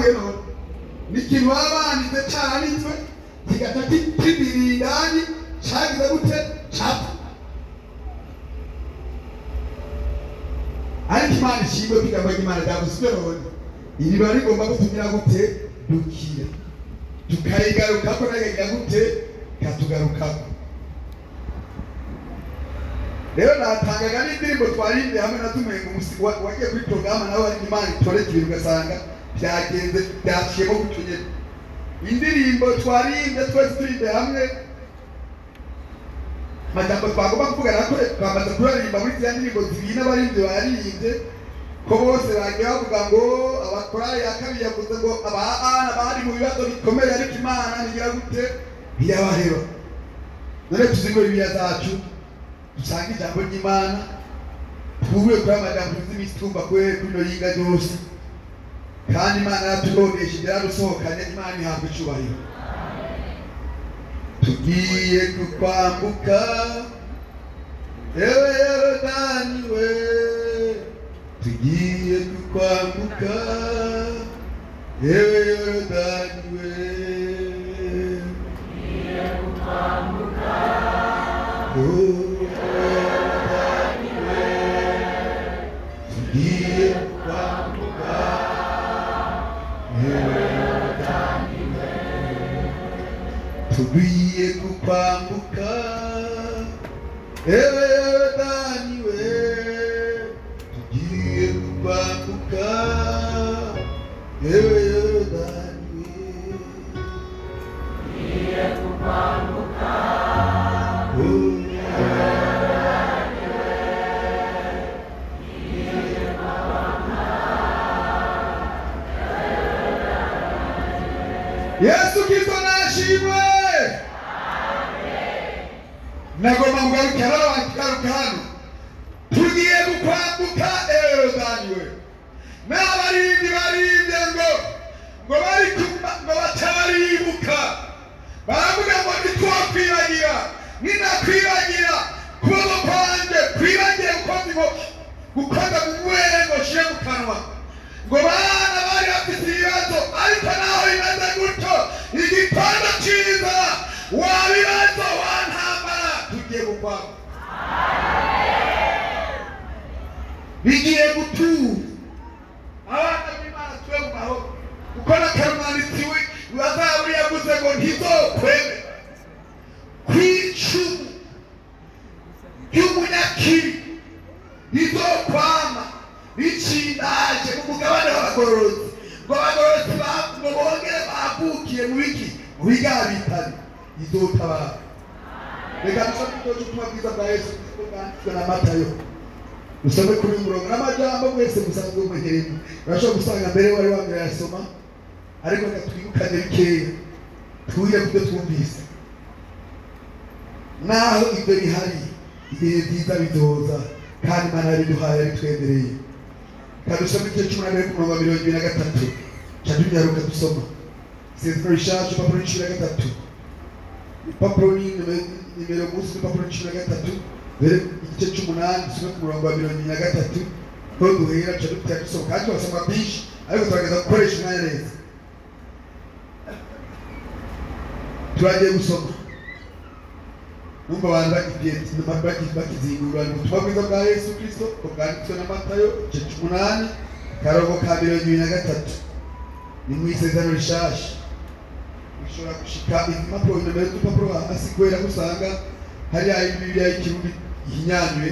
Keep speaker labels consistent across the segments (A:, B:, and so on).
A: Capfuye none ni ikintu baba banitse caranitswe kigaca kibirira indani cagize gute capfa. Ariko Imana ishimwe ko ijambo ry'Imana ryavuzwe none iriba rigomba kutugira gute dukira tukayigarukako nayo ikagira gute ikatugarukako. Rero natangaga n'indirimbo twaririmbye hamwe na tumenga wagiye kuri porogaramu nawe ari Imana itoreka ibintu ugasanga byagenze byaciyemo gutyo nyene. Indirimbo twaririmbye twese turirimbe hamwe amajambo twagomba kuvuga nako twamaze kuririmba muri ziriya ndirimbo zibiri n'abaririmbyi baririmbye ko bose bagiye bavuga ngo abakorali ya kabiri yavuze ngo abana bari mu bibazo bikomeye ariko Imana ntigira gute ntiyabaheba. None tuzigure Bibiliya zacu dusange ijambo ry'Imana twubure kuri amajambo tuzi iminsi twumva kuri ino yinga ryose kandi Imana yaraturonesheje yaradusohokanye. Imana ihabwa icubahiro. Tugiye kukwambuka ewe Yorodani we, tugiye kukwambuka ewe Yorodani we,
B: tugiye kukwambuka
A: Yorodani we, tugiye kukwambuka ewe Yorodani we, tugiye kukwambuka ewe Yorodani we, tugiye kukwambuka ewe Yorodani we,
B: tugiye kukwambuka
A: Yorodani we,
B: tugiye kukwambuka.
A: Yesu Kristo nashimwe. Nagomba mugaruke hano garuka hano tugiye gukwambuka ewe Yorodani we. N'abaririmbyi baririmbye ngo bari ngo baca baribuka baravuga ngo ntitwokwibagira ninakwibagira kuboko kwanje kwibagire gukoza mu mwere ngo nshire mu kanwa ngo bana bari bafite ibibazo ariko naho bimeze gutyo igitondo ciza wa bibazo wa ntambara tugiye gukwambuka bigiye gutuza abana b'Imana tube mu mahoro kuko n'akarumwanditsi we wa Zaburi yavuze ngo ntizokweme kw'icumu ry'umunyakibi rizokwama ricindaje mu mugabane w'abagororotsi ngo abagororotsi ngo bongere bavukiye mu biki mu bigabitane izotabara. Reka dusome igitabo cy'ubutumwa bwiza bwa Yesu Kristo bwanditswe na Matayo. Dusome kuri uyu murongo n'amajambo mwese musanzwe mumenyereye. Urashobora gusanga mbere wari wambere yasoma ariko reka twibukane bikeya twige kubyo twumvise. Naho ibyo bihari ibihe byiza bizoza kandi Imana yabiduhaye yabitwemereye. Reka dusome igice cumi na ku murongo wa 23 ca tunyaruka dusoma. Isezerano rishaje urupapuro 13 urupapuro ni nimero munsi y'urupapuro 13 mbere igice c'umunani dusome ku murongo wa 23 niho duhera ca dutera dusoma kandi turasoma byinshi ariko turageza gukoresha umwanya neza. Turagiye gusoma numva abantu bakizingurura ubutumwa bwiza bwa Yesu Kristo bwanditswe na Matayo igice c'umunani akarongo ka 23 ni mu isezerano rishasha. Bishobora gushika impapuro nimero z'urupapuro hasi kubera ko usanga hariya Bibiliya y'ikirundi ihinyanywe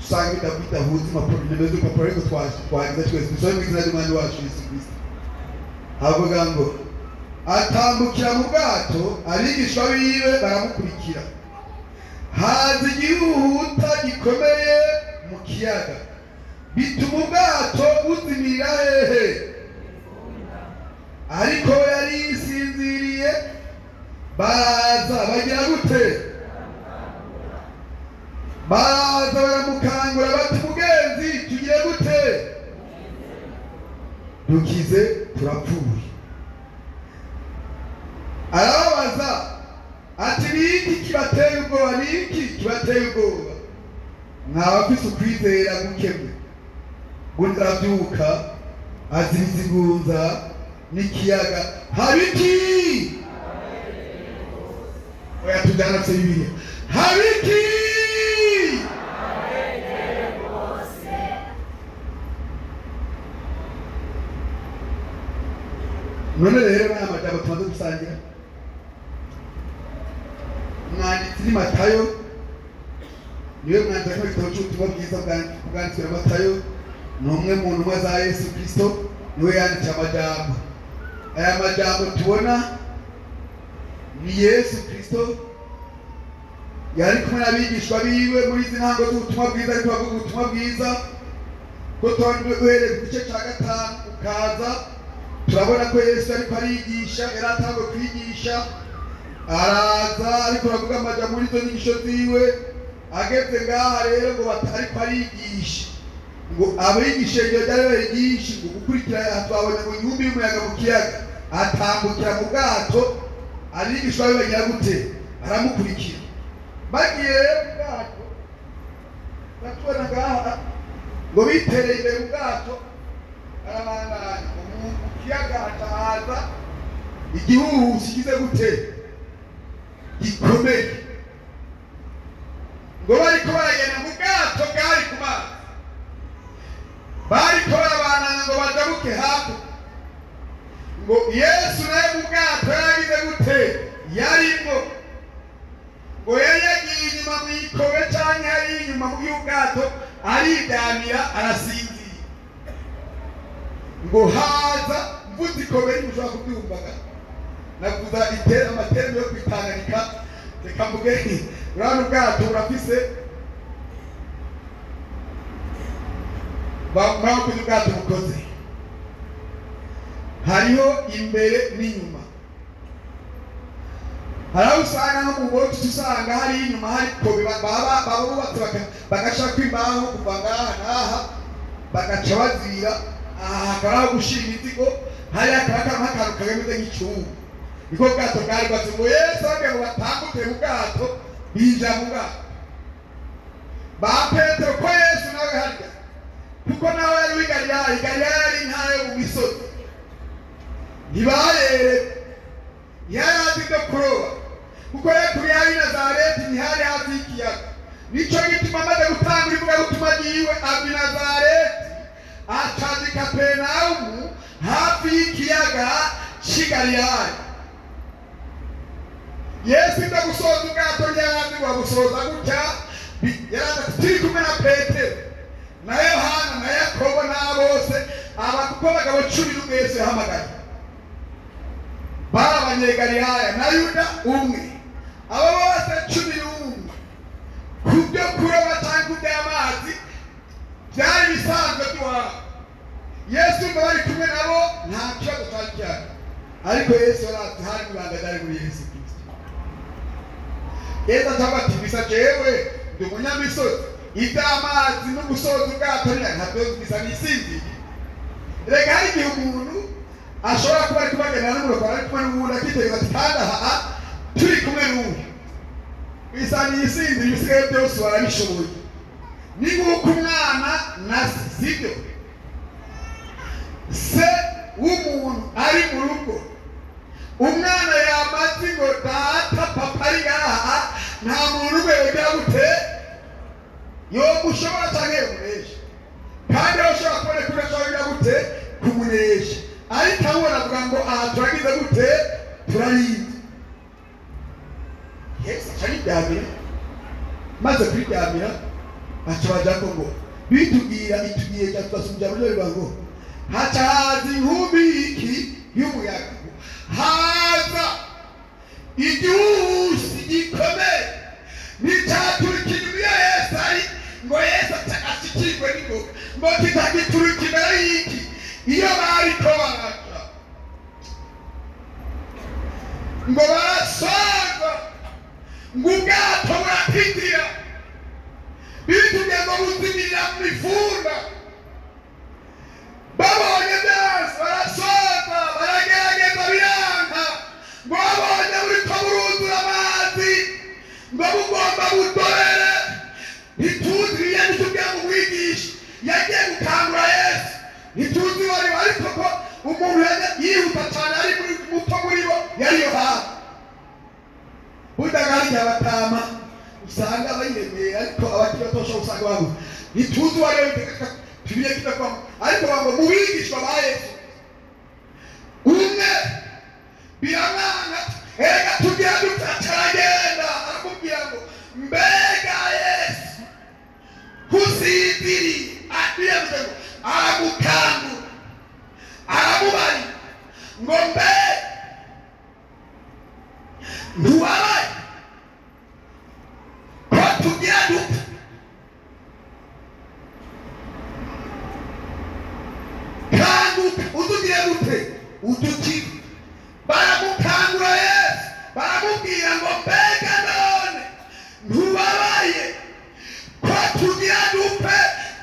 A: usanga bidahuza impapuro nimero z'urupapuro ariko twagize twese dusome mu izina ry'Umwami wacu Yesu Kristo. Havuga ngo atambukira mu bwato abigishwa biwe baramukurikira haza igihuhuta gikomeye mu kiyaga bituma ubwato buzimirira hehe ariko yari yisinziriye. Baraza bagira gute baraza baramukangura bati mugenzi tugire gute dukize turapfuye. Arababaza ati ni iki kibateye ubwoba ni iki kibateye ubwoba mwaba mfise ukwizera gukemwe. Undi arabyuka aziriza ingunza n'ikiyaga habiki. Oya, tujyana se Bibiliya habiki. None rero n'aya majambo tumaze gusangira, umwanditsi ni Matayo, niwe mwanditsi w'igitabo cy'ubutumwa bwiza bwanditswe na Matayo, ni umwe mu ntumwa za Yesu Kristo, niwe yanditse amajambo. Aya majambo tubona ni Yesu Kristo yari kumwe n'abigishwa biwe muri izi ntango z'ubutumwa bwiza, ariko bavuga ubutumwa bwiza ko uhereye ku gice cya 5 ukaza turabona ko Yesu ariko arigisha, yari atangiye kwigisha, araza ariko aravuga amajambo muri izo nyigisho ziwe. Ageze ngaha rero ngo ariko arigisha, ngo abigisha iryo ryari ryinshi, ngo gukurikira twabonye ngo inkumbi y'umuyaga mu kiyaga, atambukira mu bwato, abigishwa be bagira gute? Aramukurikira. Bagiye rero mu bwato, batubona ngaha ngo bitereye imbere mu bwato, arabandanya mu kiyaga, haca igihuhusi kize gute? Gikomeye. Ngo bariko baragenda mu bwato bwari ku mazi, bariko barabanana ngo bajabuke hakurya. Ngo Yesu nawe mu bwato yaragize gute? Yarimwo. Ngo yari yagiye inyuma mu ikobe canke yari inyuma mu y'ubwato, ariryamira arasinzira. Ngo haza mvuze ikobe ntimushobora kubyumvaga, navuza amaterme yo kwitanganika, reka mvuge urabona ubwato burafise murakoze ubwato bukoze, hariho imbere n'inyuma. Hari aho usanga nko mu boti usanga hari inyuma hari kobe baba bubatse bagashaka imbaho kuva ngaha n'aha, bagaca bazira aha, hakaba aho gushira imizigo, hari akaba nk'akantu kameze nk'icyumba. Niko bwato bwari bwatse. Ngo Yesu ababwira ngo batambuke mu bwato, binjira mu bwato. Ba Petero ko Yesu nawe harya, kuko nawe yari w'i Galilaya, Galilaya yari intara yo mu misozi, ntibarere, ntiyari azi ibyo kuroba, kuko yari yari i Nazareti, ntihari hafi y'ikiyaga. Nico gituma amaze gutanga ivugabutumwa ryiwe ava i Nazareti acaza i Kaperinawumu hafi y'ikiyaga c'i Galilaya. Yesu ibyo gusoza ubwato ntiyarazi ngo abusoza gutya, yaraza turi kumwe na Petero na Yohana na Yakobo na bose aba, kuko abagabo 11 Yesu yahamagaye bari abanyegalilaya na Yuda umwe, abo bose 11 kubyo kuroba cyangwa iby'amazi byari bisanzwe by'iwabo. Yesu ngo bari kumwe nabo nta kibazo cyari gihari, ariko Yesu yarazi hari ibanga ryari muri Yesu Kristo. Yesu acavuga ati bisa jewe ndi umunyamisozi, iby'amazi n'ugusoza ubwato ntabyo bisa nisinziriye. Reka hari igihe umuntu ashobora kuba ari kubaganira n'umurokore ari kumwe n'uwundi, akitegereza ati kandi aha turi kumwe n'uyu, bisa nisinziriye, ibisigaye byose barabishoboye. Ni nk'uko umwana na se, sibyo? Se w'umuntu ari mu rugo, umwana yamaze ngo data papa ari ngaha, nta muntu wegera gute yomushobora canke yomunesha, kandi aho ushobora kubona ko udashobora gute kumunesha, ariko abona avuga ngo aha turagize gute? Turarinze. Yesu aca ariryamira, maze kuriryamira aca bajako ngo bitubwira itugiye tugasubira muri bivuga ngo haca haza inkumbi y'iki y'umuyaga, haza igihuhusi gikomeye, nticaturika inyuma iyo Yesu ari, ngo Yesu ashikirwe n'ingoga, ngo kitagiturika imbere y'iki iyo bariko baraca, ngo barasonga, ngo ubwato buratitira, bitubwiye ngo buzimirira mu mifunda. Babonye byose barasonga, baragerageza biranka, ngo babonye buriko buruzura amazi, ngo bugomba budorere. Ntituzi iyo bitubwiye ngo umwigisha yagiye gukangura Yesu, ntituzi wari ariko ko umuntu Yihuta cyane ari muri muto muri bo yari Yohana. Burya hari abatama usanga bayiremeye, ariko abakiri bato bashobora usanga babuze. Ntituzi uwo ari we, tubiye kidakwamo, ariko bamwe mu bigishwa ba Yesu umwe biramwanga, erega tugira dupfa, aragenda aramubwira ngo mbega Yesu kusinziriye? Atiyavuze ngo aramukangura, aramubarira ngo mbe ntubabaye ko tugira dupfa? Kanguka utugire gute? Udukize. Baramukangura Yesu, baramubwira ngo mbega none ntubabaye ko tugira dupfe?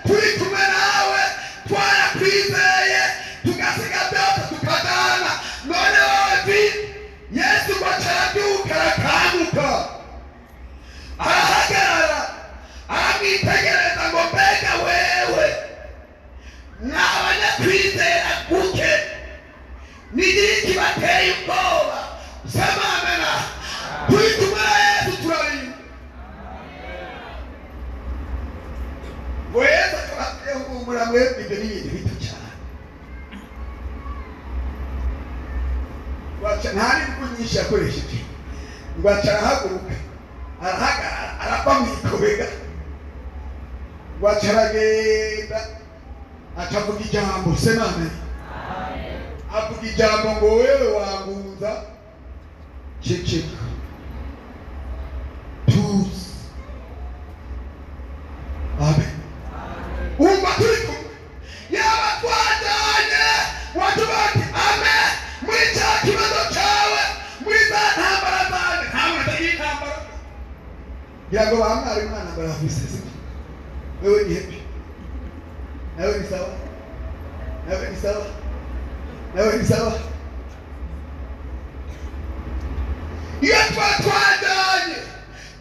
A: Turi kumwe nawe, twarakwizeye, tugasiga byose tukajana, none wowe vi? Yesu ngo arabyuka, arakanguka, arahagarara, aramwitegereza ngo mbega wewe mwabanyakwizera guke, ni iki bateye ubwoba? Sema amena. Turi kumwe na Yesu, turarinda. Ngo Yesu akababwira humura mwebwe, ibyo ni ibintu bito cyane. Waca nta n'imvugo nyinshi yakoresheje, ngo aca arahaguruka, arahagarara, arava mu ikobega, ngo aca aragenda, acavuga ijambo. Sema amen. Avuga ijambo ngo wewe wangunza, ceceka, tuzi. Amen. Umva, turi kumwe, yaba twajyanye, watuba ati amen muri cya kibazo cyawe, muri za ntambara zanjye. Nta muntu atagira intambara. Ngira ngo ba mwarimu mwana barafise, sibyo? Wewe ni happy, nawe ni sawa, nawe ni sawa, nawe ni sawa. Iyo tuba twajyanye,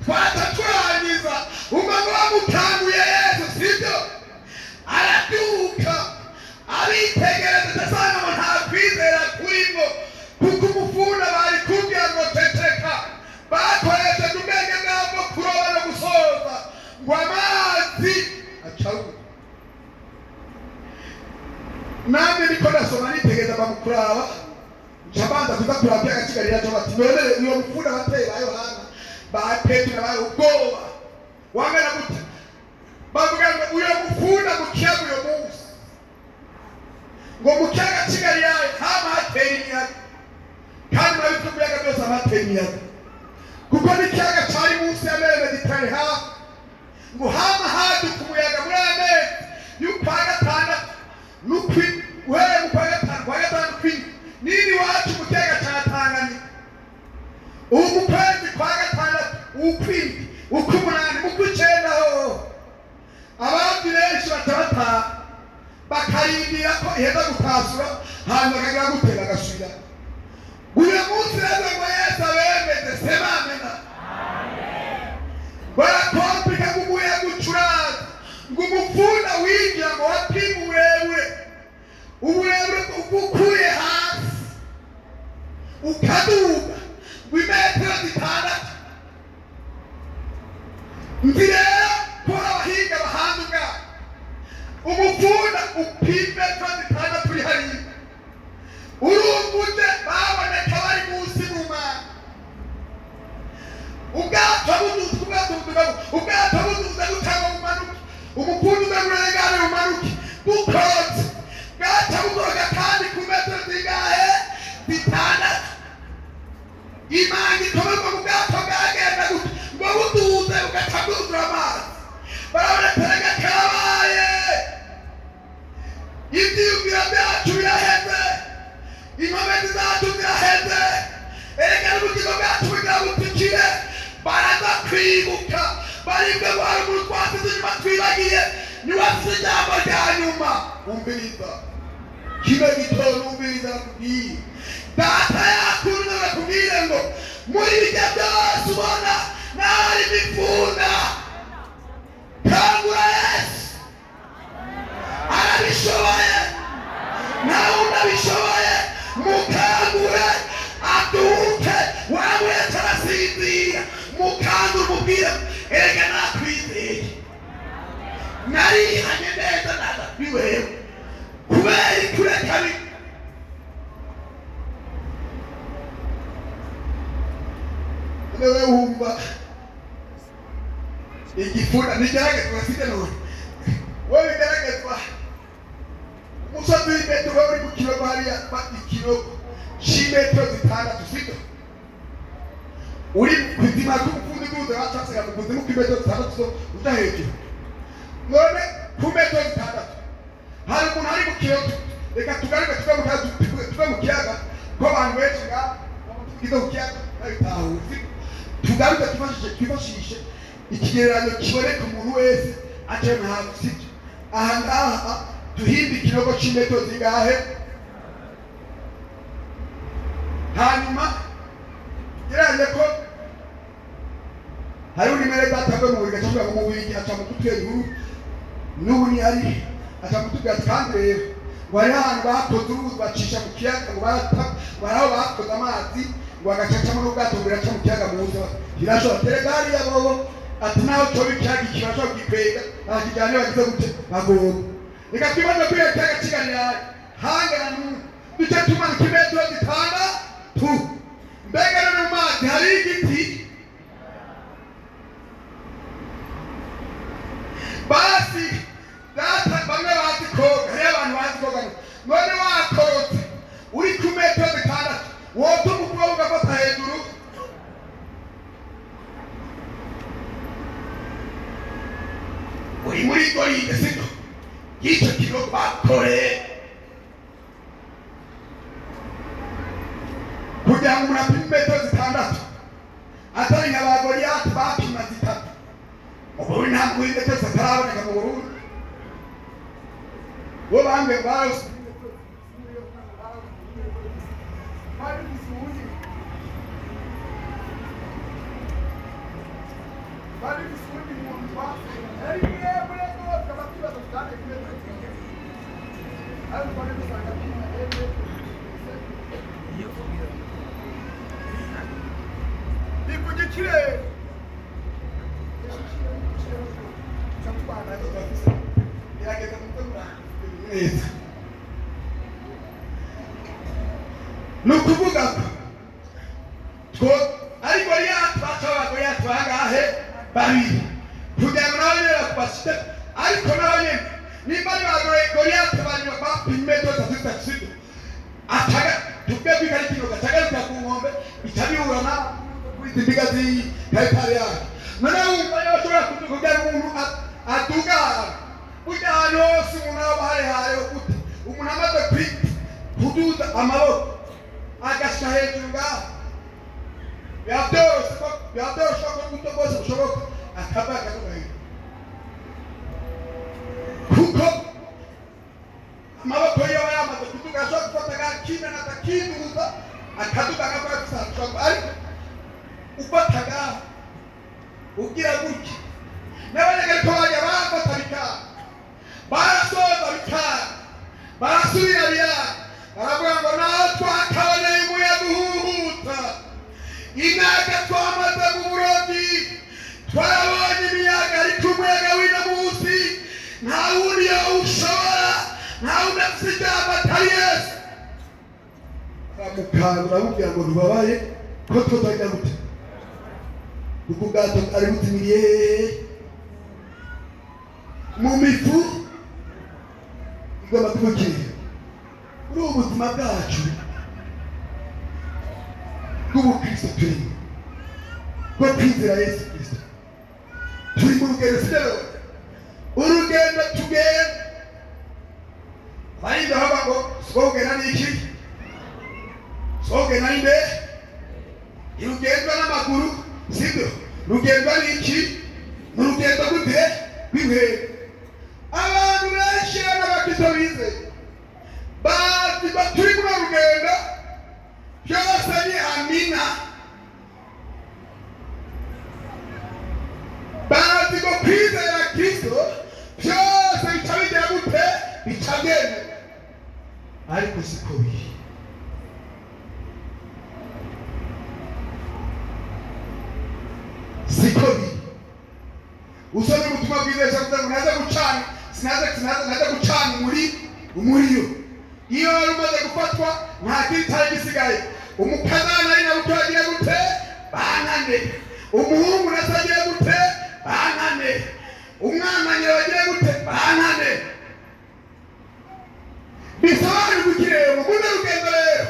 A: twata turangiza. Umva ngo bamukanguye Yesu, sibyo? Arabyuka, aritegereza, asanga ngo nta kwizera kurimo, kuko umufunda bari kubwira ngo ceceka. Bakoresheje ubwenge bwabo kuroba no gusoza, ngo amazi acaruka. Namwe niko ndasoma, nitegereza, bamukuraba, nca banza kuza kuraba by'agakigarira cyo, bati none uyo mufunda bateye ba Yohana, ba Petero, bayo ubwoba wangana gute? Bavuga ngo uyo mufunda mu kiyaga, uyo munsi ngo mu kiyaga cy'i hama hateye imiyaga, kandi murabizi ko ibiyaga byose hama hateye imiyaga, kuko n'ikiyaga cyari munsi ya mer Méditerranée hafi, ngo hama haduka umuyaga muri aya mezi y'ukwa gatandatu n'ukwi, uhereye mu kwa gatanu, kwa gatanu kw'indwi nini iwacu mu kiyaga cya Tanganyika. Ubu mu kwezi kwa gatandatu, ukw'indwi, ukw'umunani, mu kw'icenda hoho abandi benshi batabataha, bakarindira ko iheza gutasura, hanyuma bakagira gute? Bagasubira. Uyu munsi rero ngo Yesu abemeze. Sema amena. Barakompika ngo umuyaga ucuraza, ngo umupfunda winjira, ngo wapima uburebure, uburebure ukuye hasi ukaduga ngo imetero 6. Nzi rero ko abahinga bahanze ubwabo, umupfunda upima metero 6 uri hariya, urumva uje baboneka bari munsi mu mana. Ubwato buduze, ubwato buduga, ubwato buduze gutanga, bumanuke, umupfunda uza urengane, bumanuke, bukorotse, bwaca bukoroka kandi ku metero zingahe? 6. Imanga itoberwa mu bwato bwagenda gutya, ngo buduze bugaca bwuzura amazi. Barabona terega karabaye, ibyiyumviro byacu biraheze, inkomezi zacu ziraheze, erega n'ubugingo bwacu bugira butikire. Baraza kwibuka baribwe ngo hari umuntu twasize inyuma twibagiye, niwe afite ijambo rya nyuma. Umviriza kino gitondo, umviriza nakubwiye, data yakunda nakubwire ngo muri bijya byose ubona n'ahari imipfunda, kangura Yesu. Arabishoboye, nta wundi abishoboye. Mu None wumva igifuna nigeragezwa sibyo? None wewe bigeragezwa umusozi w'imetero, wewe uri mu kirogo hariya, ikirogo c'imetero 6, sibyo? Uri kuzima k'umufundi duze bacasiga mu kuzimu kw'imetero 6 uja hejuru. None ku metero 6 hari umuntu ari mu kirogo. Reka tugaruke tuve mu kiyaga, ko abantu benshi ngaha tugize ku kiyaga babitahuye, sibyo? Tugaruke twifashishe ikigereranyo kiboneka umuntu wese aciye ntabwo, sibyo? Aha ngaha duhimba ikinogo c'imetero zingahe? Hanyuma gereranye ko hari undi mwene data avuye mu Bubiligi, aca avuga ngo mu Bubiligi aca mu kutubwira inkuru, n'ubu ntihari, aca kutubwira ati kandi rero ngo hariho ahantu bakoze uruzi bacisha mu kiyaga, ngo barata, ngo hariho bakoze amazi ngo bagacacamo n'ubwato ngo biraca mu kiyaga muzi birashobora terega hariya bobo. Ati naho coba ikiyaga iki barashobora kugikwega bakakijyana iyo bagize gute bagomba. Reka twibaze kuri iyo kiyaga c'i Galilaya hangana n'ubu, duce tumanuka imetero 6. Mbega no mu mazi hari igiti? Basi data, bamwe bazi koga, hariyo abantu bazi koga. None wakorotse uri ku metero 6, wotuma ukuboko ugafata hejuru? Uri muri golide, sibyo? Y'icyo kigo bakoreye kugira ngo umuntu apime metero 6, atari nka ba Goliyati bapima 3. Ubu nta muntu w'imetero zitaraboneka mu Burundi. Bo bamwe barose ni ku gikirere. Gerageza gutegura neza. Ni ukuvuga ko two ari Goliyati, baca ba Goliyati bangahe? Babiri, kugira ngo nabo nyene bashite. Ariko nabo nyene nimba ari ba Goliyati banyuma bapima imetero 3 3, sibyo? Ataga tuvuge ko ari kino gacagaruka ku nkombe, bica bihura na kuri izi mbiga z'ihegitari yacu. None wumva iyo bashobora kugira ngo umuntu aduga burya ahantu hose umuntu aba harehareho gute, umuntu amaze kuduza amaboko agashika hejuru ngaho, biba byoroshe ko uburyo bwose bushoboka akava akaduga hejuru, kuko amaboko yiwe aba yamaze kuduga, ashobora gufata agakimena akakiduza akaduga agakora gusa. Ariko ufata ngaho ugira gutya, n'abanyagariko bajya bafata bikanga, barasoza bikanga, barasubira biranga, baravuga ngo naho twakaboneye umuyaga uhuhuta, imyaka twamaze mu burobyi twarabonye imiyaga, ariko umuyaga w'ino munsi nta wundi yawushobora, nta wundi afise ijambo atari Yesu. Baramukangura bamubwira ngo ntubabaye ko tutagira gute, kuko ubwato bwari buzimiriye mu mifu igomba kubukira. Muri ubu buzima bwacu bw'ubukristo turimo bwo kwizera Yesu Kristo, turi mu rugendo, sibyo? Urugendo tugenda barinda bavuga ngo sogena ni iki, sogena ni nde? Ntirugendwa n'amaguru, sibyo? Rugendwa n'iki? Ni urugendo gute? Rw'inkweto. Abantu benshi n'abakristo bizeye bazi ko turi muri uru rugendo byose ni amina, bazi ko kwizera Kristo byose bica bigira gute, bica byemera, ariko siko biri. Siko biri. Usome ubutumwa bwiza, yavuze ngo naza gucana, sinaza gucana umuriro. Iyo wari umaze gufatwa nta kindi cyari gisigaye, umukazana ari nawe utagira gute bananiwe. Bankane umuhungu na se agiye gute? Bankane umwana nyina bagiye gute? Bankane. Bisobanura iki rero? Muno rugendo rero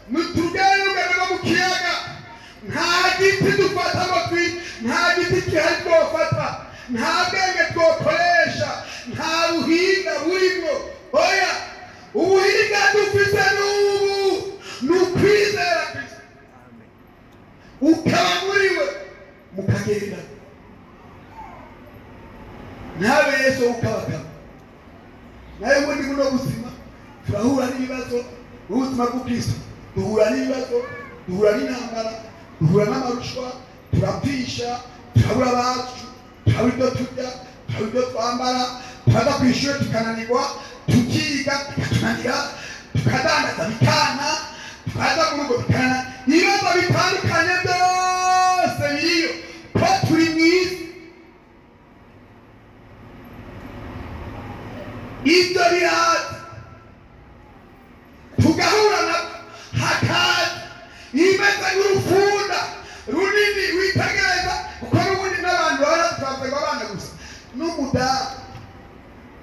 A: nitugere rugendo rwo mu kiyaga, nta giti dufata ngo nta giti gihari twofata, nta bwenge twokoresha, nta buhinga burimo. Oya, ubuhinga dufite n'ubu ni ukwizera Kristo, ukaba muri we mukagenda. Ntabe Yesu ukabakaba nawe. Ubundi buno buzima turahura n'ibibazo. Ubuzima bw'Ukristo duhura n'ibibazo, duhura n'intambara, duhura n'amarushwa, turapfisha, turabura abacu, turabura ibyo turya, turabura ibyo twambara, turaza ku ishuri tukananirwa, tukiga bikatunanira, tukadandaza bikana, tukaza mu rugo bikana. Ibibazo bitandukanye byose biriyo ko turi mu isi. Ibyo biraza tugahura nabyo, hakaza imeze nk'urufunda runini witegereza, kuko n'ubundi n'abantu baba twavuga abana gusa, n'umudamu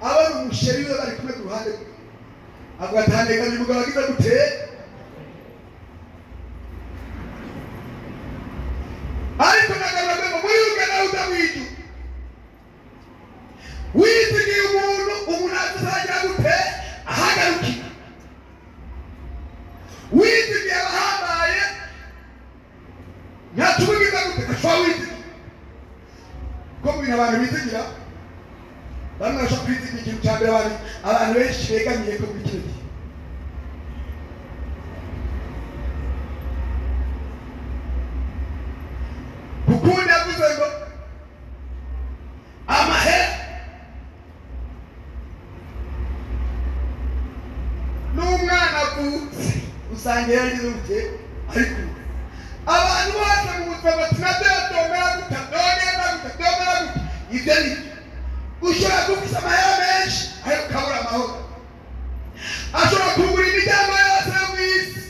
A: abona umusheri we bari kumwe ku ruhande rwe, avuga ati handekanye umugabo agize gute? Ariko nagaragaza ngo muri ugana uja mw'ijuru wizigiye umuntu, umuntu azagira gute? Ahagarukira. Wizigiye abahambaye ntatubugiza gute? Gashobora wizigiye ko mu bintu abantu bizigira, bamwe bashobora kwizigira ikintu cya mbere abantu benshi begamiye ko muri kino gihe kukundi yavuze ngo amahera n'umwana avutse usanga yaragize gute? Ariko abantu bose mu buzima bati nabyo domera gute, dogenda gute, domera gute. Ibyo ni ushobora gufisa amahera menshi ariko ukabura amahoro. Ashobora kugura imiryango yose yo mu isi,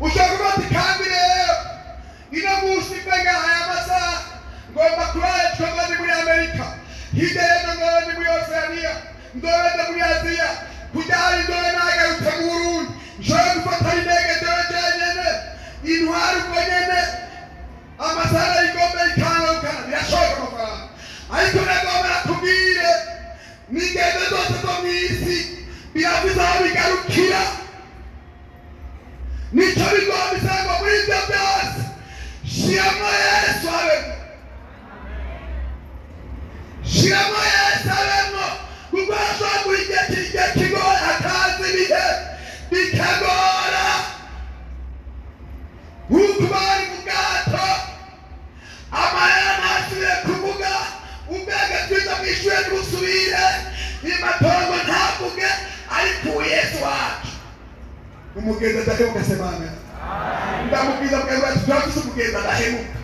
A: ushobora kuvuga ati kandi rero ino munsi mbega aya masaha ngomba kurara ngo ndi muri Amerika, hirya y'ejo nzobe ndi muri Oceania, nzobe ndi muri Aziya, kujya hari nzobe nagarutse mu Burundi, nshobora gufata indege nzobe jenyene, intwari ubwo nyene amasaha y'igombe ikangarukana. Birashoboka amafaranga, ariko nagomba nakubwire n'ingendo zose zo mu isi birafise aho bigarukira. Nico bigomba isangwa muri ibyo byose, shiramo Yesu abemo, shiramo Yesu abemo, kuko arashobora guha igihe kigoye, hakaza ibihe bikagora, nk'uko bari mu bwato amahera ntasubire kuvuga, ubwenge twiza mu ishuri ntibusubire, imatongo ntavuge, ariko ubu Yesu wacu umugenzi adahemuka. Semana ndamubwiza bwa ati turafise umugenzi adahemuka.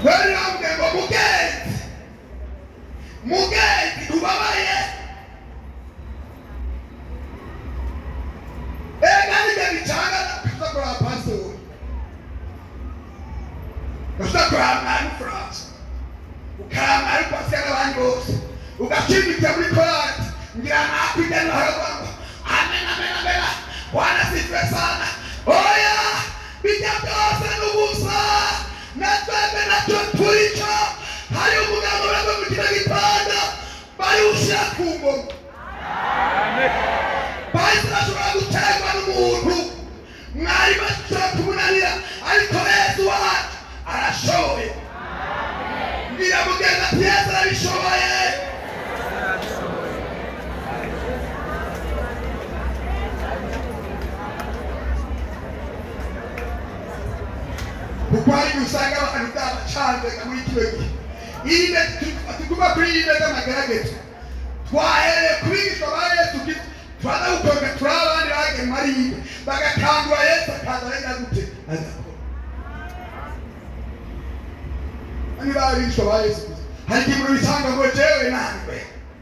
A: Rero yambwiye ngo mugenzi, mugenzi ubabaye ega nibyo bicanga. Kuza kuraba pasitori, kuza kuraba mwarimu Francois, ukaraba mwarimu Pascal n'abandi bose, ugashimikira muri korali ngira nakwija nahora ngo amen amen amen, Bwana sifiwe sana. Oya, bijya byose n'ubusa, na twebwe nacyo turico. Hari umugabo urava mu kino gitanda bariwushyira ku ngoma, bahise bashobora guterwa n'umuntu, mwarimu ashobora kumunanira, ariko Yesu wacu arashoboye. Mbwira mugenzi ati Yesu arabishoboye. Kuko hari igihe usanga abantu byabacanze muri kino gihe. Iyi tuguma kuri iyi meza amagerageza, twahereye ku bigishwa ba Yesu Kristo, turaza gukonga turi abandi bagiye muri iyi bagakangura Yesu akaza arenda gute? Agakora. Niba abigishwa ba Yesu Kristo, hari igihe umuntu bisanga ngo jewe nandwe,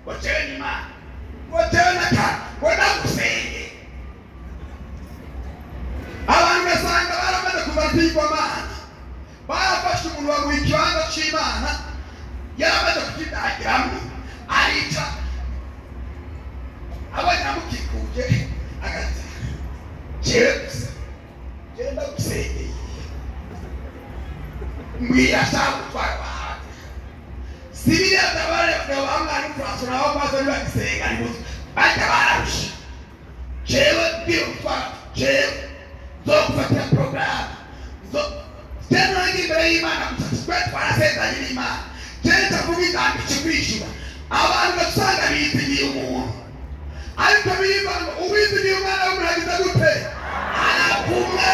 A: ngo jewe ni Imana, ngo jewe nakana, ngo ndagusenge. ibigirwamana. Barafashe umuntu bamuha ikibanza c'Imana, yaramaze kukidagiramwo, arica abonye amukikuje agati jewe gusa jewe ndagusengeye mbwira ashaka gutwara abantu si biriya by'abana bamwana Francois nabo kwazo ntibagisenga ni muzi bajya bararusha jewe mbwira gutwara jewe nzogufatira porogaramu jewe nongeye imbere y'Imana gusa twe twarasezeranye n'Imana jewe ndavuga ijambo ikikwishyura abantu basanga bizigiye umuntu ariko birivuga ngo uwizigiye umwana w'umuntu agize gute arakumwe.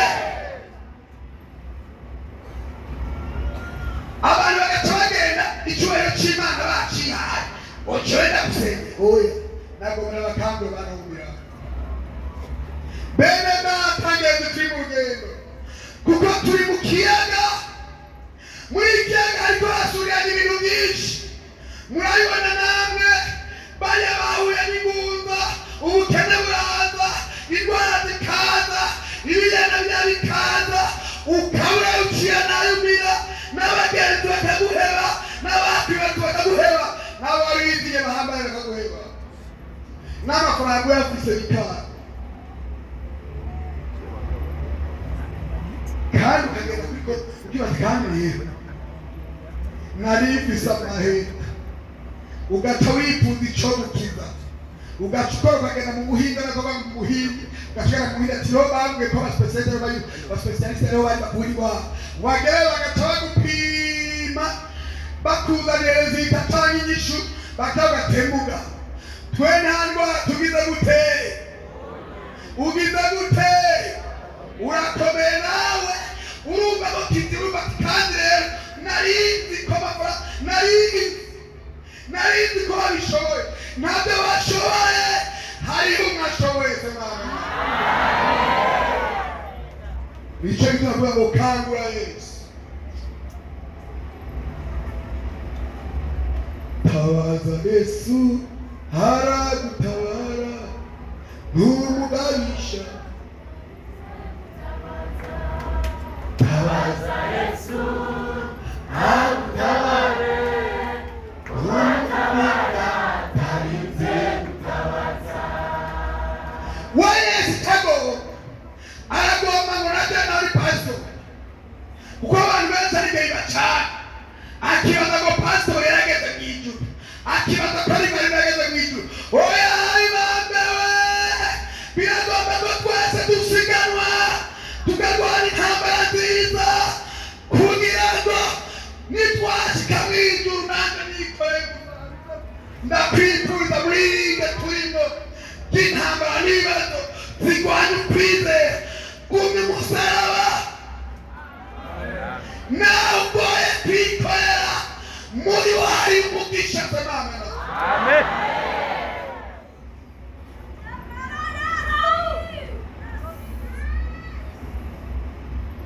A: Abantu bagaca bagenda icyubahiro cy'Imana bacihaye ngo jewe ndagusengera oya nagomera abakambwe banahumira bene data ngenzi turi mu rugendo kuko turi mu kiyaga. Muri iki kiyaga hariko hasurirana ibintu byinshi murabibona namwe bariya bahuye n'ingunza ubukene buraza indwara zikaza ibiyana bya bikaza ukabura uciye nayo umira n'abagenzi bakaguheba n'abakwibaza bakaguheba n'abo wari wizigiye bahambaye bakaguheba n'amafaranga uyafise bikaza kandi ukagenda kuri konti ukibaza kandi rero nari mfise amahera ugaca wifuza ico gukiza ugaca ukora ukagenda mu buhinga nako mu buhinga ugashikana mu buhinga ati rero bambwiye ko abasipesialiste ariho bari bavurirwa wagerayo bagaca bagupima bakuzanira rezita canke inyishu bakagatemuga twe nta ndwara tugize gute ugize gute urakomeye nawe urumva ko kizi urumva ati kandi rero narinzi ko amafaranga narinzi ko babishoboye ntabyo bashoboye hariho umwe ashoboye se mwana nicyo gituma avuga ngo kangura Yesu tabaza Yesu haragutabara ntumugabisha tabaza
B: Yesu agutabare
A: wa Yesu tagomba aragomba ngo nabyo nawe uri pasitori kuko abantu benshi ari imbere bacana akibaza ngo pasitori yarageze mu ijuru akibaza ko ari mwarimu yarageze mu ijuru oya ibambewe biragomba ngo twese dusiganwa tukarwana intambara nziza kugira ngo nitwashika mu ijuru nanjye nikoreye ndakwifuriza muri iyi turimo by'intambara n'ibibazo zirwanya ukwizera gumya umusaraba nawe ugoye kwikorera muri wo hari umugisha semana.
B: Amen.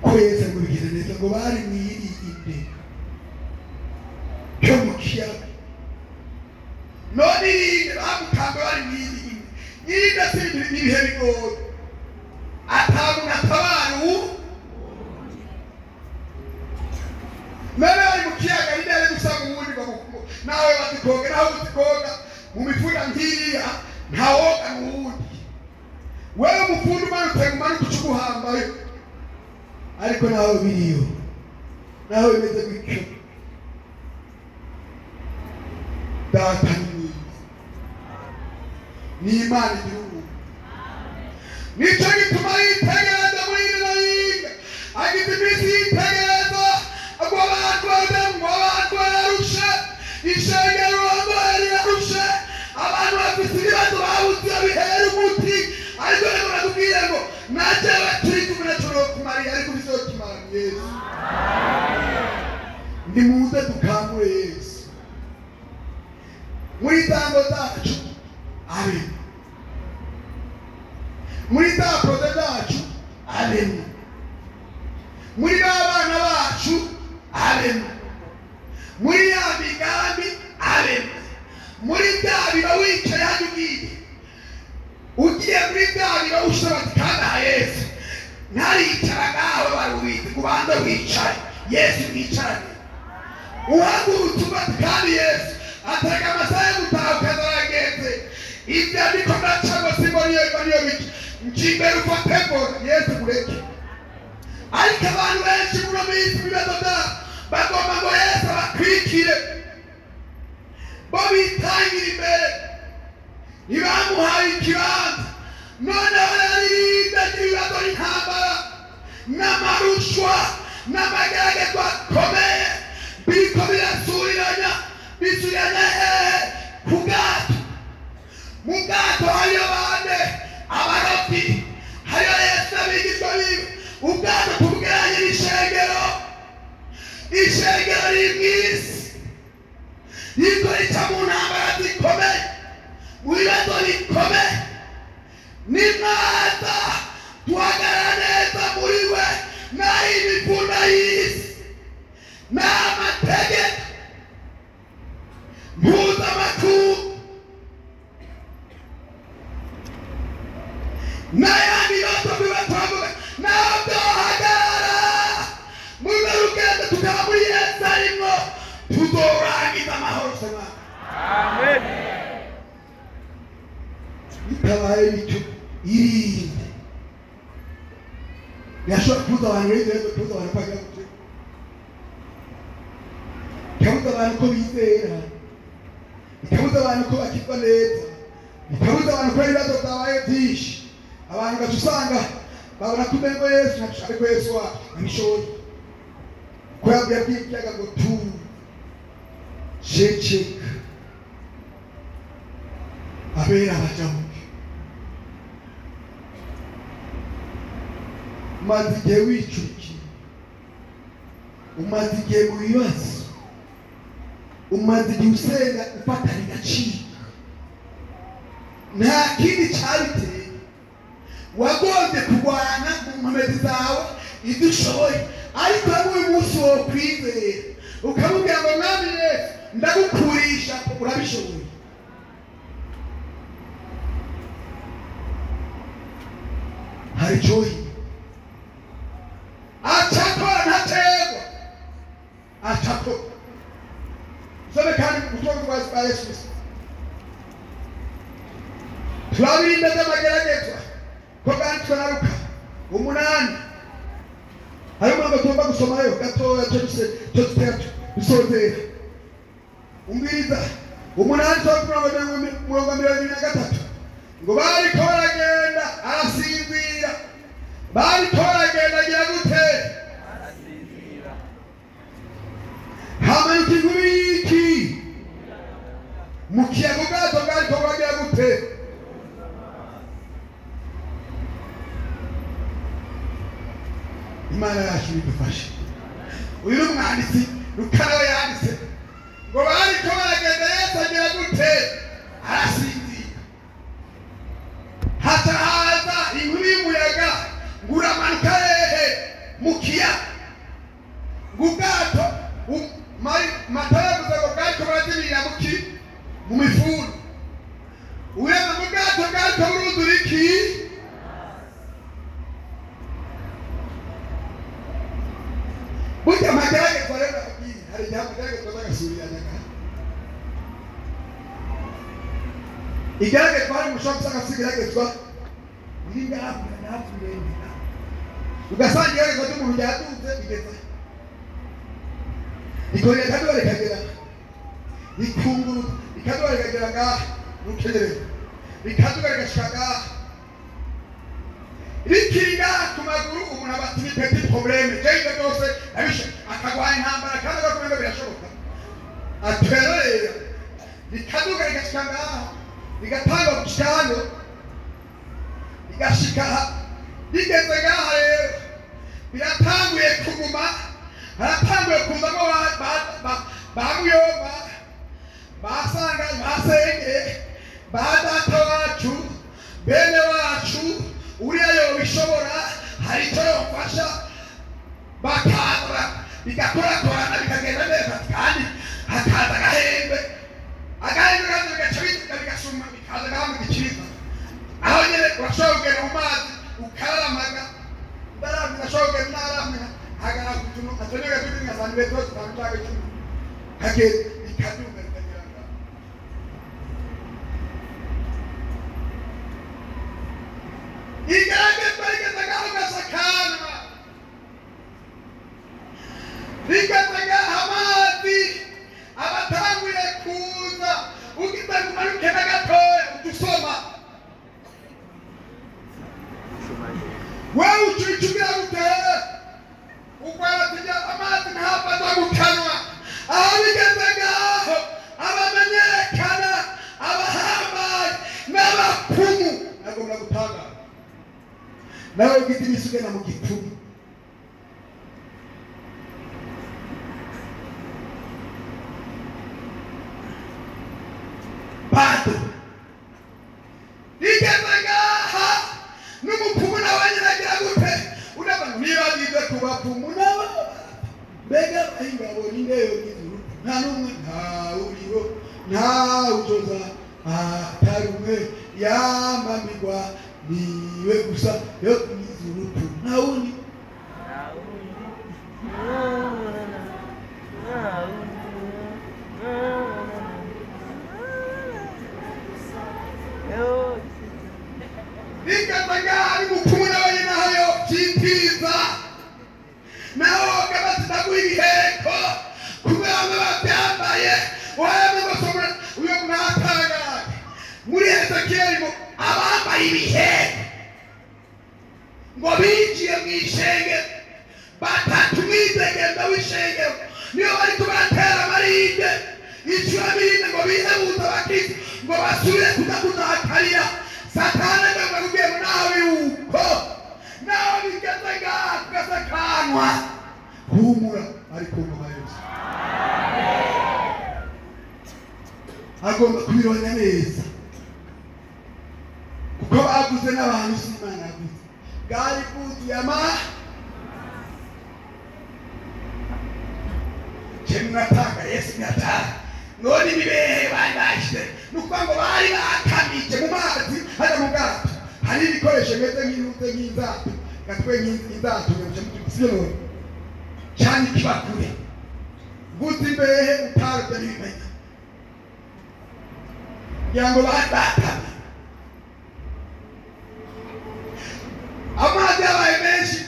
A: Ko Yesu ngo bigize neza ngo bari mwirinde cyo mu kiyaga none irinde bamukanga bari mwirinde irinde si ibihe bigoye atamuntu atabara ubu none bari mu kiyaga ninde ari gusanga uwundi nawe bazikoga nawe uzikoga mu mifuka nk'iriya ntawoga n'uwundi wewe umufundi umanutse umanuka uca uguhambayo ariko nawe biriyo nawe bimeze gutyo data ni mwiza ni Imana igira ubuntu nicyo gituma yitegereza muri ino yinga agize iminsi yitegereza ngo abantu ngo abantu bararushe ishengero urongoye rirarushe abantu bafise ibibazo babuze bihera umuti ariko rero nakubwira ngo najewe turi kumwe naco nokumariye ariko bizokimara ni Yesu. Nimuze dukangure Yesu muri tango zacu amen muri za poroje zacu amen muri ba bana bacu amen muri ya migambi amen muri bya biro wicaye hano ugiye ugiye muri bya biro ushobora ati kandi aha Yesu Ntaricara ngawe wari ubizi, ubanze wicare. Yesu mwicarane. Uhagurutse ufate kandi Yesu atega amasaha yo gutaha ukaza arageze. Ibyo ndiko ndacamo simo niyo niyo bica. Nje imbere ufate mbona Yesu mureke. Ariko abantu benshi muri ino minsi mu bibazo byabo bagomba ngo Yesu abakwikire, bo bitangira imbere, ntibamuhaye ikibanza. Noneho rero irinde ry'ibibazo n'intambara n'amarushwa n'amageragezwa akomeye biriko birasuriranya, bisuriranya hehe? Ku bwato. Mu bwato hariyo bande? Abarobyi. Hariyo Yesu n'abigishwa biwe. Ubwato tubugereranye n'ishengero. Ishengero riri mw'isi ririko rica mu ntambara zikomeye, mu bibazo bikomeye. Nimwaza duhagarara neza muri we, naho imivuna y'isi n'amategeko mpuzamakungu n'ayandi yose bibatwavuga, naho byohagarara muri urwo rugendo tukaba muri Yesu arimwo, tuzorangiza amahoro. Sema
B: Amen.
A: Bitabaye bityo, irinde. Birashobora kubuza abantu rero, kubuza abantu kwagira gute, bikabuza abantu ko bizera, bikabuza abantu ko bakizwa neza, bikabuza abantu ko ibibazo byabaye byinshi. Abantu gaca usanga babona ko umengo Yesu ntabwo, ariko Yesu wacu abishoboye ko yabwiye ikiyaga ngo tu ceceka, abera bajabuke. Umaze igihe wicurikiye, umaze igihe mu bibazo, umaze igihe usenga ufatana igacika, nta kindi cyabiteye. Wagombye kurwana mu nkomezi zawe ibyo ushoboye, ariko hamwe uyu munsi wokwizera ukamubwira ngo Mwami Yesu, ndagukurisha, urabishoboye. Hari icyohi acakora ntategwa acakora. Usome kandi ubutumwa bwa Yesu Kristo. Turabirinda by'amageragezwa ko bwanditswe na Luka 8. Hariho umurongo tugomba gusomayo gatoya cyo dutera dusozera. Umviriza 8 umurongo 23 ngo bariko baragenda arasinzira. Bariko baragenda agira gute?
B: Arasinzira.
A: Hamanuka inkubi y'iki mu kiyaga, ubwato bwariko buragira gute? Imana yacu idufashe. Uyu ni umwanditsi Luka nawe yanditse ngo bariko baragenda Yesu agira gute? Arasinzira. Haca haza inkubi y'umuyaga ngo uramanuka hehe? Mu kiyaga. Ngo ubwato Matayo yavuze ngo bwariko burazimirira mu mifuru. Ureba mu bwato bwariko buruzura iki? Burya amageragezwa rero ndababwiye, hari igihe amageragezwa aza agasubiranyaga. Igeragezwa hari umuntu ushobora gusanga afite igeragezwa riri ngaha hafi ndende, ugasanga igeragezwa ry'umuntu ryaduze rigeze rikongera rikaduga rikagera rikunguruka, rikaduga rikagera ngaha rukenyerero, rikaduga rigashika ngaha, rikiri ngaha ku maguru. Umuntu aba ati ni petit problème, jewe ibyo byose abishe, akagwanya intambara kandi agakomeza birashoboka. Aterera rikaduga rigashika ngaha, rigatanga gushika hano, rigashika aha. Rigeze ngaha rero biratanguye kuguma, haratanguye kuzamo ba muyomba, basanga basenge, ba data wacu, bene wacu, uriya yobishobora, hari icyo yofasha, bakaza bigakorakorana bikagenda neza, kandi hakaza agahembe, agahembe kandi bigaca biduka bigasuma bikaza ngaha mu gikiriza. Aho nyene urashobora kugenda mu mazi ukararamaga. Ndaramira shoge naramira hagara kutuno atonyega kuti nka santimetero zitanu canke 10 hageze ikaduga ikagira ngaho. Igaragaza rigeze ngaho gasakanwa rigeze ngaho amazi abatanguye kuza ugize ngo umanuke na gatoya udusoma wewe ucuicugira gutere ugwara amazi ntapfa aza gukanwa. Aho bigeze ngaho abamenyekana abahambaye n'abapfumu nagomba gutangara nawe ugize imisi ugenda mu gipfumu bado igeze ngaha n'umupfumu nawe nyine agira gute unabona niba agize ku bapfumu nabo mbega ingabo ninde yogize urupfu nta n'umwe nta uriho nta ujoza atari umwe yamamigwa niwe gusa yo kugize urupfu nta wundi. Igeze ngaha ari mupfumu nawe nyine aho vyitiza nawe bati ndaguha ibiheko kubera bamwe bavyambaye wayamwe basomora uyo mwatangaye muri Ezekiyeli ngo abambaye ibiheko ngo binjiye mw'ishengero batatu mwidegembyo w'ishengero niyo bariko baratera amarinde icuramirinde ngo bihebuze abakristo ngo basubire kuza kuzahakarira Satani agomba kubwira ngo nawe yuko nawe bigeze ngaha tugasakanwa humura ari ku ngoma yose agomba kubironya neza kuko bavuze n'abantu si Imana yavuze bwari bwuzuye ama natanga Yesu natanga none ibibehe bari bashize ni ukuvuga ngo bari bakamije mu mazi hajya mu bwato hari ibikoresho bimeze nk'intuze nk'inzato gatwe nk'inzato sibyo none cyane ikibakure mvuze imbehe utarobye n'ibimenya kugira ngo bari bakamye amazi yabaye menshi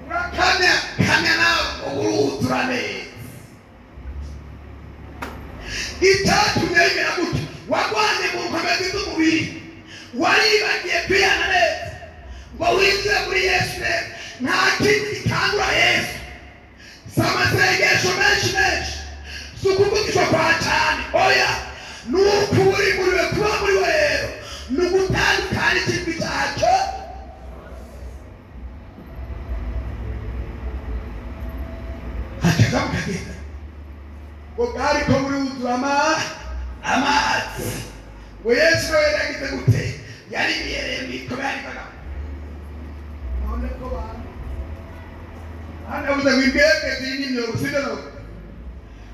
A: urakamya kamya nawe uruzura neza. Icyatumye bimera gutyo wagwanye mu nkomezi z'umubiri waribagiye kwihana neza ngo winjire muri Yesu neza. Nta kindi gikangura Yesu si amasengesho menshi menshi si ukuvugishwa kwa cyane oya ni uko uri muri we kuba muri we rero ni ugutandukana ikintu cyacyo. Hakaza mukagenda ngo bwari ko buri wuzura amazi ngo Yesu nawe yagize gute yari yihereye mu ikobe yarikoga none ko bantu hano yavuze ngo imbwebwe ziri n'imyobo sibyo none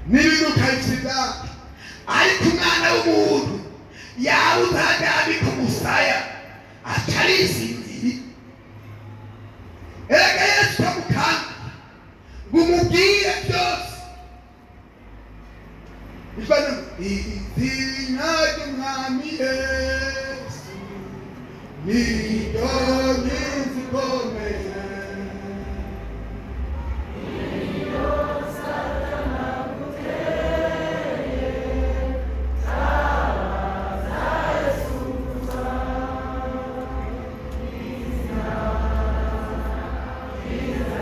A: n'ibiguruka bifite ibyatsi ariko umwana w'umuntu yabuze aho aryamika umusaya aca arisinziriye. Erega Yesu utamukanga ngo umubwire byose izina ry'umwami Yesu niryo nkingi ikomeye
C: Iyo Satani aguteye tabaza Yesu gusa izina ryiza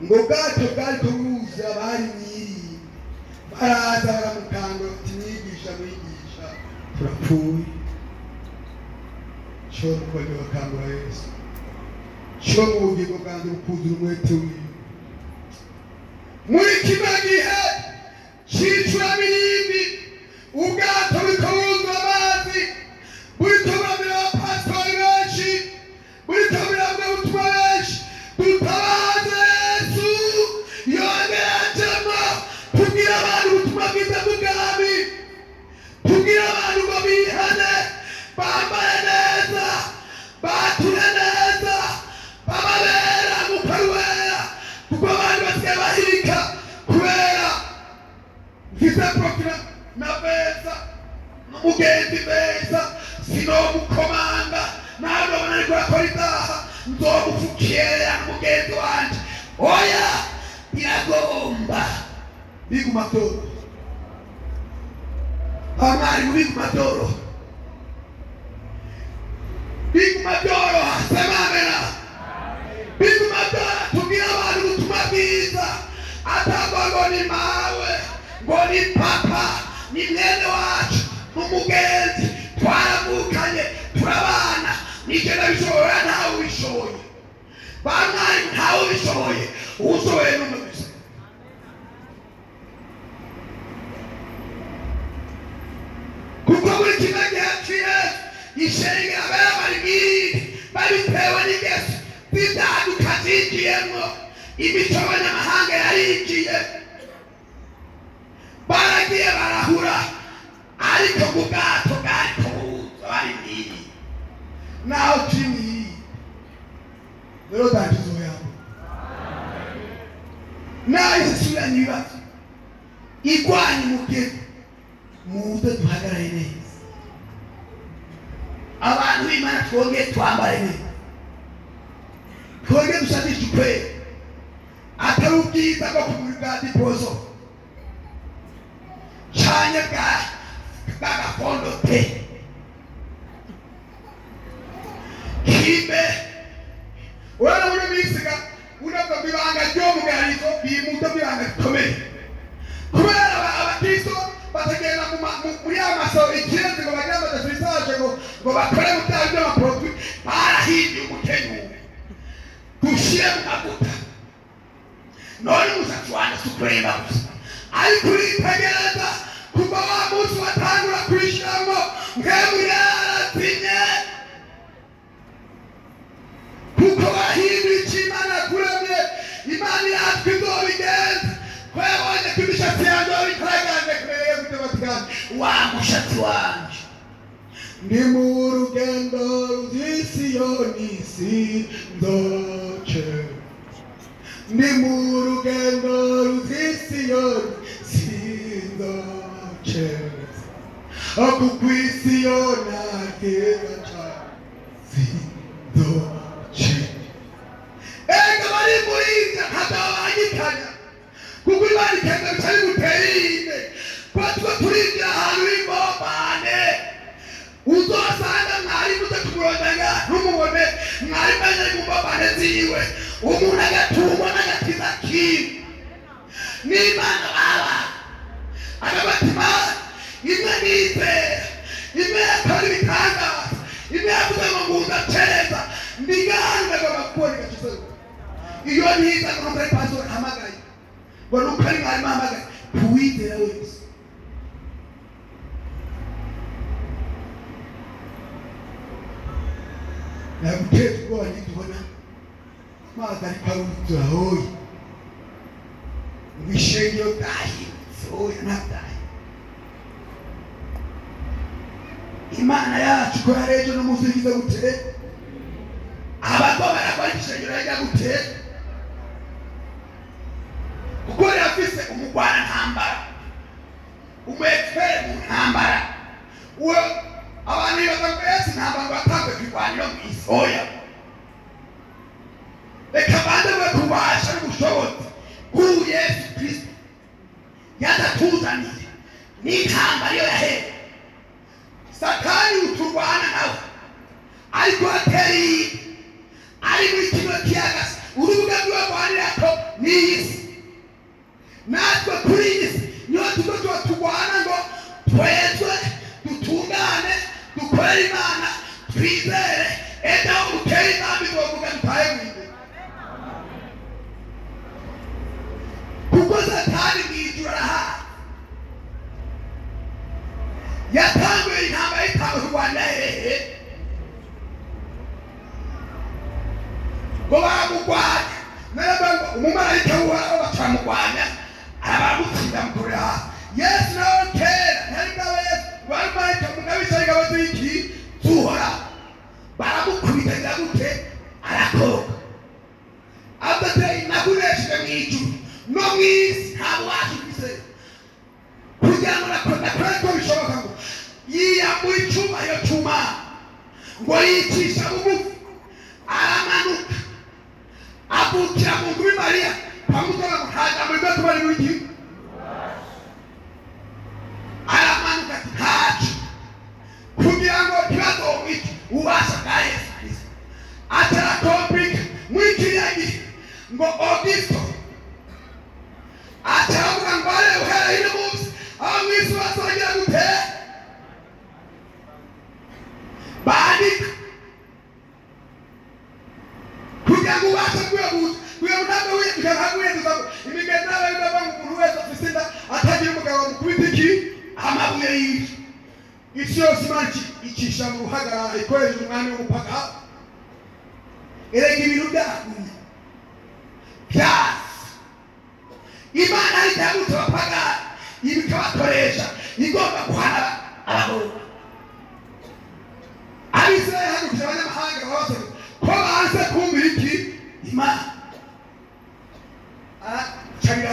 A: ngo ubwato bwari kubuza bari mwirinde baraza baramukangura bati mwigisha mwigisha turapfuye. Cyo nuko bakangura Yesu cyo mu bugingo bwanjye bukuzura umwete wiwe. Muri kino gihe c'icuramirindi ubwato buriko buzura amazi Mfise profila na beza n'umugenzi beza sinomukomanga nawe ndabona ariko arakora ibyaha nzomupfukira n'umugenzi wanje. Oya, biragomba biguma byoroha. Abamwarimu biguma byoroha, biguma byoroha. Sema amena. Biguma byoroha. Tubwire abantu ubutumwa bwiza, atagwa ngo ni mawe, ngo ni papa, ni mwene wacu, n'umugenzi twaravukanye, turabana, nijye ndabishobora, ntawe ubishoboye. Bamwarimu ntawe ubishoboye, ushoboye n'umwe gusa. Kuko muri kino gihe cy'Yesu ishengero abera bari mw'iri babitewe n'ingeso z'ibyaduka zinjiyemwo, imico y'abanyamahanga yarinjiye, baragiye barahura, ariko mu bwato bwariko buza bari mw'iri. Naho turi mw'iri rero dangizo yabo naho isi isubiranye ibibazo igwanye umugeni, muze duhagarare neza. Abantu b'Imana twongere twambare neza, twongere dushakishe ukweli, atari ubwiza bwo kumuri bwa dipozo canye bwa bw'agakondo te kimbe. Urabona muri minsi ga unavuga ngo ibanga ry'omugarizo bimuto bw'ibanga rikomeye, kubera abakristo batagenda muri ya masoro ikirenze ngo bagire amadefrisaje ngo bakore mu byaha by'amaproduit, barahinduye umukenyuro dushyire mu mavuta. None umusatsi wanjye si ukureba gusa, ariko uritegereza kuva wa munsi watangura kuyishyiramo nkemu yaratinye, kuko bahinduye icyo Imana yakuremye. Imana iratwa izobigenza ko yabonye ko imishatsi yanjye wabitaraganje kubera yo gutema wa mushatsi wanje. Ndi mu rugendo rw'isiyoni sinzoce, ndi mu rugendo rw'isiyoni sinzoce, kuko isiyoni ageza cane sinzoce. Ega bari muri inzira ntabwo banyikanya, kuko Imana ikenda bica bigutera ine kuba tuba turinjira ahantu h'imbombane. Uzosanga mwarimu uza kumurondaga ntumubone, mwarimu aje mu mbobane ziwe, umuntu agatungwa n'agakiza kiwe n'Imana baba agabatima imwe nizera, imwe yakora ibitangaza, imwe yavuze ngo ngunda cereza ndigane ngomba kubona igakiza. Iyo niza ngo nuko ari pastor ahamagaye, ngo nuko ari mwarimu ahamagaye, kuwizera wese. Naguteza ubwoba nitubona amazi ariko aruzura hoya, ngo ishengero ryahindutse, hoya ntabyaye. Imana yacu ko yari ejo n'umunsi igize gute, abato barakora ishengero yajya gute, kuko yafise umugwana ntambara, umu expert mu ntambara. Uwo abantu bibaza ngo Yesu intambara ngo atangwe kwirwanira mu isi. Oya, reka banze we kubasha n'ubushobozi bw'uyu Yesu Kristo yadatuzaniye n'intambara iyo yahera. Satani uturwana nawe ariko atera iyi ari muri kino kiyaga, urubuga rw'abarwanirako ni iyi si. Natwe kuri iyi si niho tuba tuba turwana ngo twezwe, dutungane, dukorere Imana, twizere, ejo aho utera intambwe tubavuga dutahe mu ijuru. Kuko Satani mu ijuru arahari, yatanguye intambara yitanga kurwanira hehe, ngo baramugwanya. Naravuga ngo umumarayika w'Uhoraho bacamugwanya, aramutsinda mu Ngo yicisha bugufi aramanuka avukira mu nzu Mariya pamutara nta jambo ryo tuba riri w'igihugu. Aramanuka ati ntaco kugira ngo ntibazomwice ububasha bwa Yesu Kristo. Atarakomplika muri kiriya gihe ngo Augusto ataravuga ngo are uhereye uno munsi aho mw'isi bazogira gute bandika kugira ngo ubashe kwiyaguza kugira ngo ntabwo wiyaguza imigenzo y'abayuda bavuga ngo umuntu wese afise inda atagira umugabo mukubita iki amabuye yica. Isi yose Imana icisha mu ruhagarara ikoresheje umwami w'umupaka. Erega ibintu byagumye byasi Imana ihagurutse abapagani ikabakoresha igomba guhana abagore. Abisirayeli ihagurukije abanyamahanga babasabye ko banze kumvira iki Imana. Aracabira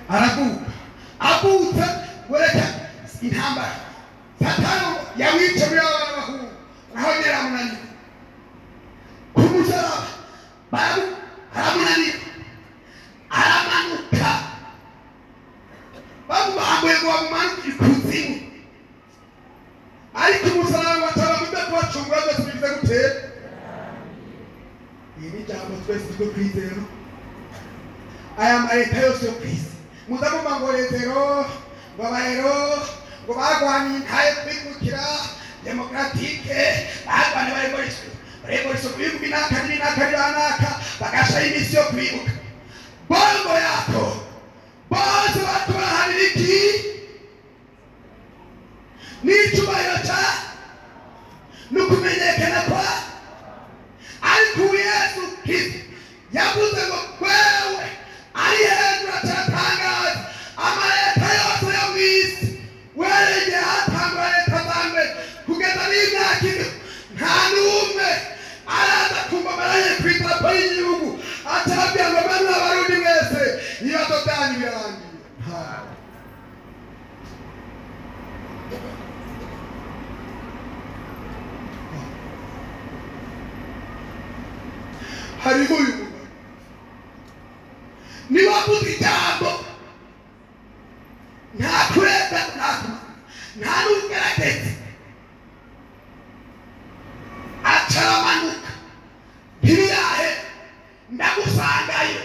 A: araguka avutse wereka intambara Satani yamwica muri aba bana b'abahungu naho nyine aramunanira ku musaraba aramunanira aramanuka bamubambuye ngo bamumanuke ikuzimu ariko umusaraba ngo ataba mu byo kubacungura byose bigize gute. Iri ni ijambo twese twe kwizera. Aya mareta yose yo kwisi muzamumva ngo lezero ngo abarero ngo bagwanye intaye kwikukira demokratike bagwanye barevolisiyo ku bihugu binaka n'ibinaka biranaka bagashaho iminsi yo kwibuka bongo yako bose baturahanira iki n'icubahiro ca n'ukumenyekana kwa. Ariko Yesu Kristo yavuze ngo wewe ari hejuru ataratangaza amaleta yose yo mw'isi weregeye hatangwa leta za mbere kugeza n'imyaka ine nta n'umwe araza kumva amaranye ku idarapo y'igihugu atarabwira ngo bano Abarundi mwese ibibazo byanyu birarangiye. Hariho uyu mugabo niba avuze ijambo nta kureta nta kumara nta n'ugerageza acaramanuka ntibirahe ndagusangayo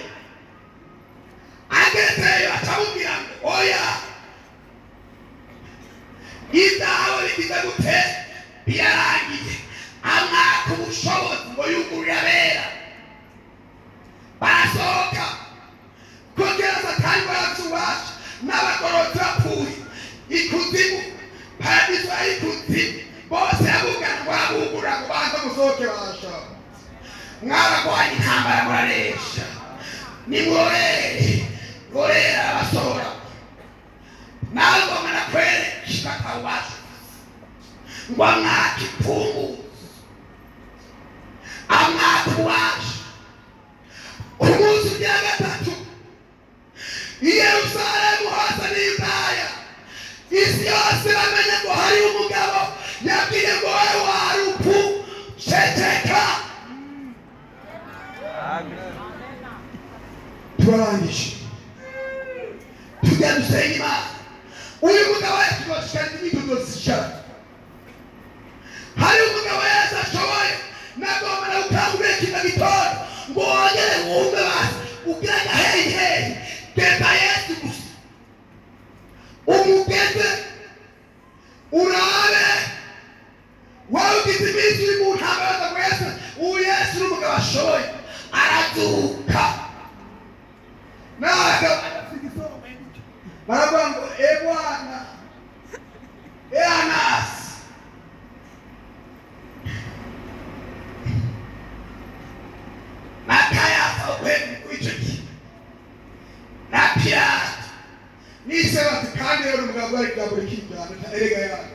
A: agezeyo acamubwira ngo oya ibyawe bigize gute birarangiye. Amwaka ubushobozi ngo yugurure abera barasohoka kugera Satani baratubasha n'abagororotsi bapfuye ikuzimu paradiso y'ikuzimu bose yabugana ngo arabugurura ngo banze musohoke basha mwaragwanye intambara muraresha nimworere rorera abasohora nawe ngoma nakwereka akawubasha ngo amwake ipfungu amwake ububasha. Umunsi ugira gatatu i Yerusalemu hose n'Yudaya isi yose bamenye ngo hari umugabo yabwiye ngo wowe wa rupfu ceceka. Turarangije tujya dusenga Imana. Uyu mugabo yatugoshikariza imyitozo. Hari umugabo Yesu ashoboye nagomba gukangurira kino gitondo ngo wongere wumve basi ugira agaheyiheyi geza Yesu gusa umugeze urabe wowe ugize iminsi uri mu ntambara ngo Yesu uyu Yesu ni umugabo ashoboye arazuka n'abagabo adafite igisonga baravuga ngo e Bwana e Anasi na Kayafa w'icyo gihe na Pilato nise bati kandi rero umugabo ari ijambo rikijyana erega yayo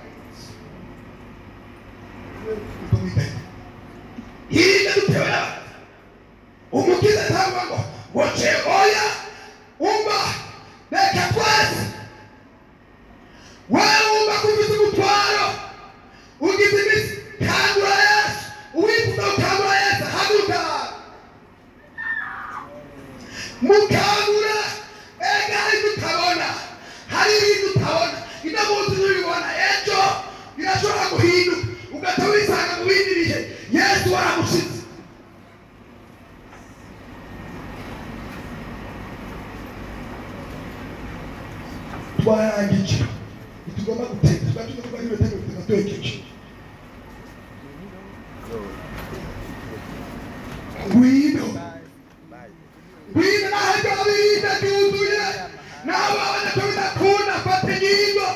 A: hirya dutewe n'abantu umukiza atavuga ngo ngo ce oya umva reka twese wewe wumva ko ufite umutwaro ugize iminsi kangura Yesu Uno munsi ntubibona, ejo birashobora guhinduka ugahita wisanga mu bindi bihe. Yesu waramushize. Twarangije, ntitugomba guteka, tuba tugomba guteka twekeje. Ngwino, ngwino naho ibyo birinda byuzuye, naho wabona ko bidakunda, fata ingingo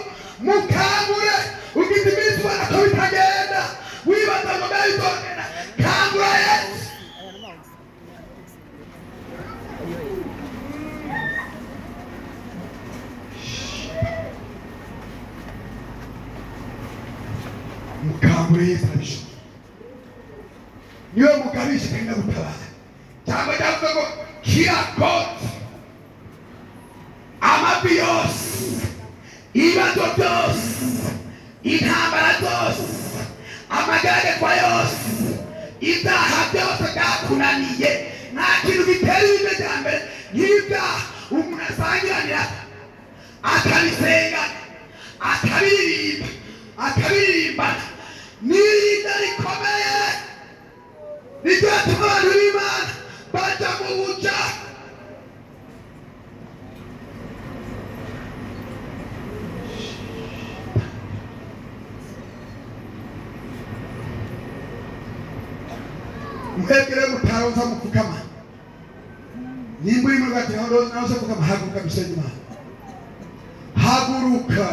A: mukangure. Ugize iminsi ubona ko bitagenda, wibaza ngo mbe bizogenda, kangura Yesu. Mukangure Yesu arabishoboye. Niwe mugabisha kandi agutabara. Cyangwa cyavuga ngo kila koti, amavi yose, ibibazo byose, intambara zose, amageragezwa yose, ibyaha byose byakunaniye. Nta kintu gitera ibice bya mbere nk'ibyaha umuntu asangiranira, akabisenga, akabiririmba, akabiririmbana. N'irinda rikomeye niryo yatuma abantu b'Imana baja mu buja. Mwebwe mutaronsa mupfukama, nimba uri muri bati naronsa mupfukama, haguruka dusenge Imana. Haguruka,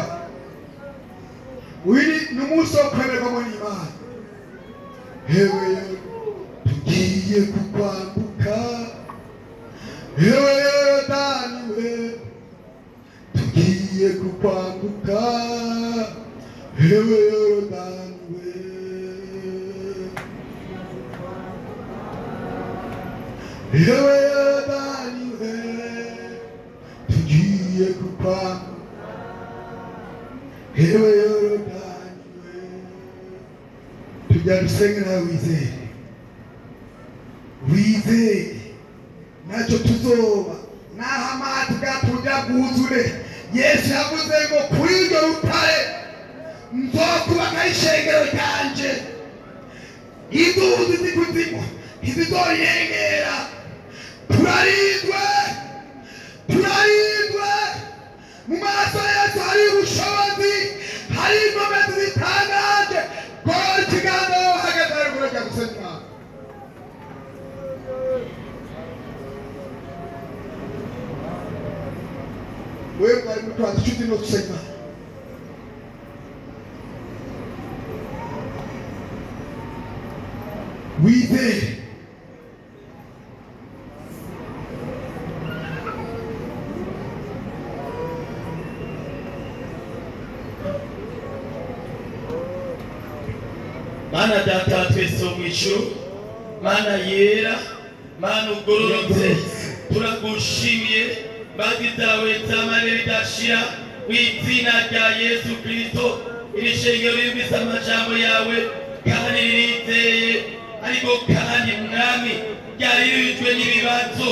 A: uyu ni umunsi wo kwemerwamo n'Imana. Hewe tugiye kukwambuka, hewe Yorodani we, tugiye kukwambuka, hewe Yorodani we. Hewe Yorodani we, tugiye kukwambuka, hewe Yorodani we. Tujya dusenge nawe wizere, wizere ntacyo tuzoba naho amazi bwatujya bwuzure. Yesu yavuze ngo kuri iryo rutare nzokubaka ishengero ryanje, inzuzi z'ikuzimu ntizizorengera. Turarinzwe, turarinzwe. Mu maraso ya Yesu hari ubushobozi, hari inkomezi zitangaje. Gorora ikiganza wowe uhagaze haruguru rya gusenga Imana. Wewe mwari mutwaza inshuti no gusenga Imana. Wizere.
D: Mana data wa twese wo mu ijuru, Mana yera, Mana ugororotse, turagushimiye mbabazi zawe zamane bidashira mu izina rya Yesu Kristo. Iri shengero yumvise amajambo yawe kandi ririzeye, ariko kandi Mwami ryari ririjwe n'ibibazo.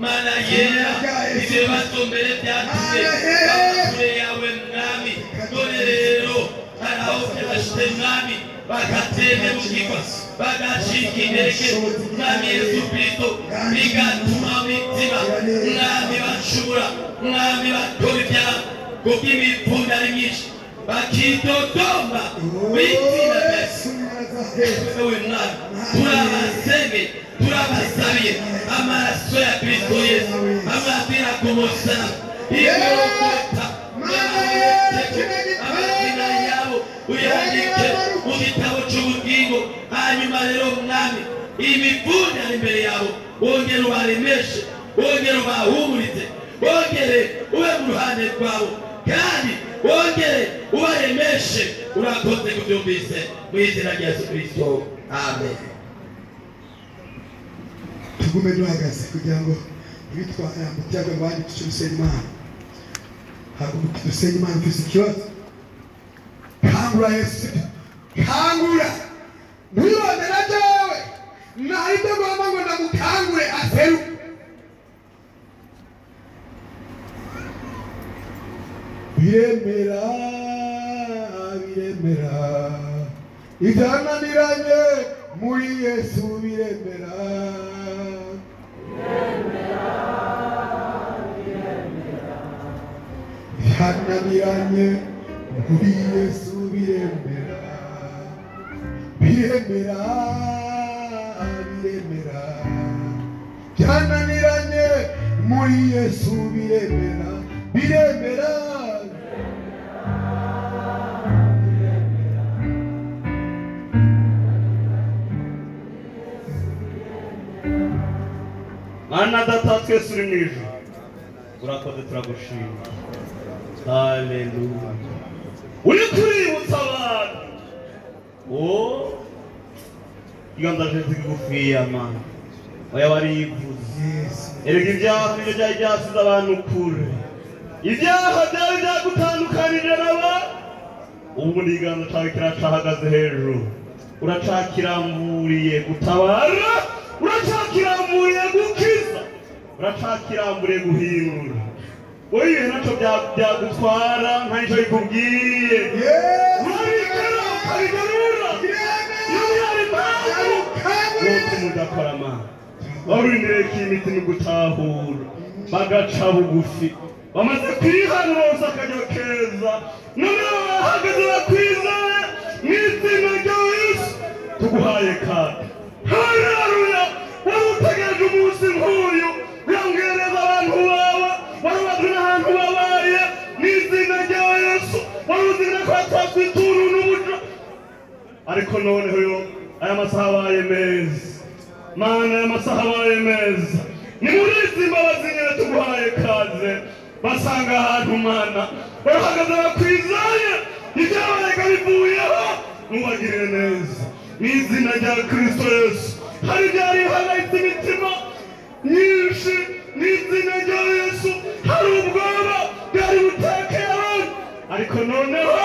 D: Mana yera, ibyo bibazo mbere byatumye bava kure yawe Mwami, none rero hari aho byashitse Mwami, bakatenebukirwa, bagacika intege Mwami Yesu Kristo, bigatuma mitima Mwami bacubura, Mwami bakora ibyaha kubw'imivunda ari myinshi, bakidodomba mu izina rya Yesu. Ewe Mwami, turabasenge, turabasabiye amaraso ya Kristo Yesu amabira ku musaraba, igorogota amazina yabo uyandike mu gitabo cy'ubugingo. Hanyuma rero Mwami, imivune ari imbere yabo wongere ubaremeshe, wongere ubahumurize, wongere ube mu ruhande rwabo, kandi wongere ubaremeshe. Urakoze kubyumvise mu izina rya Yesu Kristo, amen.
A: Tugume duhagaze kugira ngo ntibitware mu byago abandi duce dusenga Imana. Haguruka dusenge Imana. Ufise ikibazo, kangura Yesu, kangura. Ntibone na jewe nta ibyo ngomba ngo ndamukangure aseruke. Biremera biremera, ibyananiranye muri Yesu biremera. Ibyananiranye muri Yesu biremera, biremera, biremera. Byananiranye muri Yesu biremera, biremera.
D: Mana Data twese uri mu ijuru, urakoze, turagushima. Haleluya. Uri kuributsa abantu ikiganza cyawe kigufiya Mana, oya warivuze. Erega ibyaha nibyo byari byasize abantu kure, ibyaha byari byagutandukanije n'abantu. Ubu ikiganza cyawe kiracahagaze hejuru, uracakiramburiye gutabara, uracakiramburiye gukiza, uracakiramburiye guhindura. Wowe ibintu ntacyo byagutwara, nta nicyo bikubwiye, urabikora ukabigarura. Iyo byari impamvu n'umutima udakora Mana, warurindiriye ko imitima igutahura, bagaca bugufi, bamaze kwihanura bose akaryo keza, noneho bahagaze bakwizeye mu izina rya Yesu tuguhaye kandi. Haleluya. Wari utegereje umunsi nk'uyu, uyongereza abantu bawe, wari ubazi n'ahantu babaye mu izina rya Yesu, wari uzi ko batazwi ituru n'ubujo, ariko noneho aya masaha abaye meza Mana, aya masaha abaye meza. Ni muri izi mbabazi nyine tuguhaye kaze, basanga ahantu Mana barahagaze bakwizeye, ibyabarega bivuyeho, nubagirire neza mu izina rya Kristo Yesu. Hari ibyari bihangayitse imitima myinshi mu izina rya Yesu, hari ubwoba bwari butekeye abantu, ariko noneho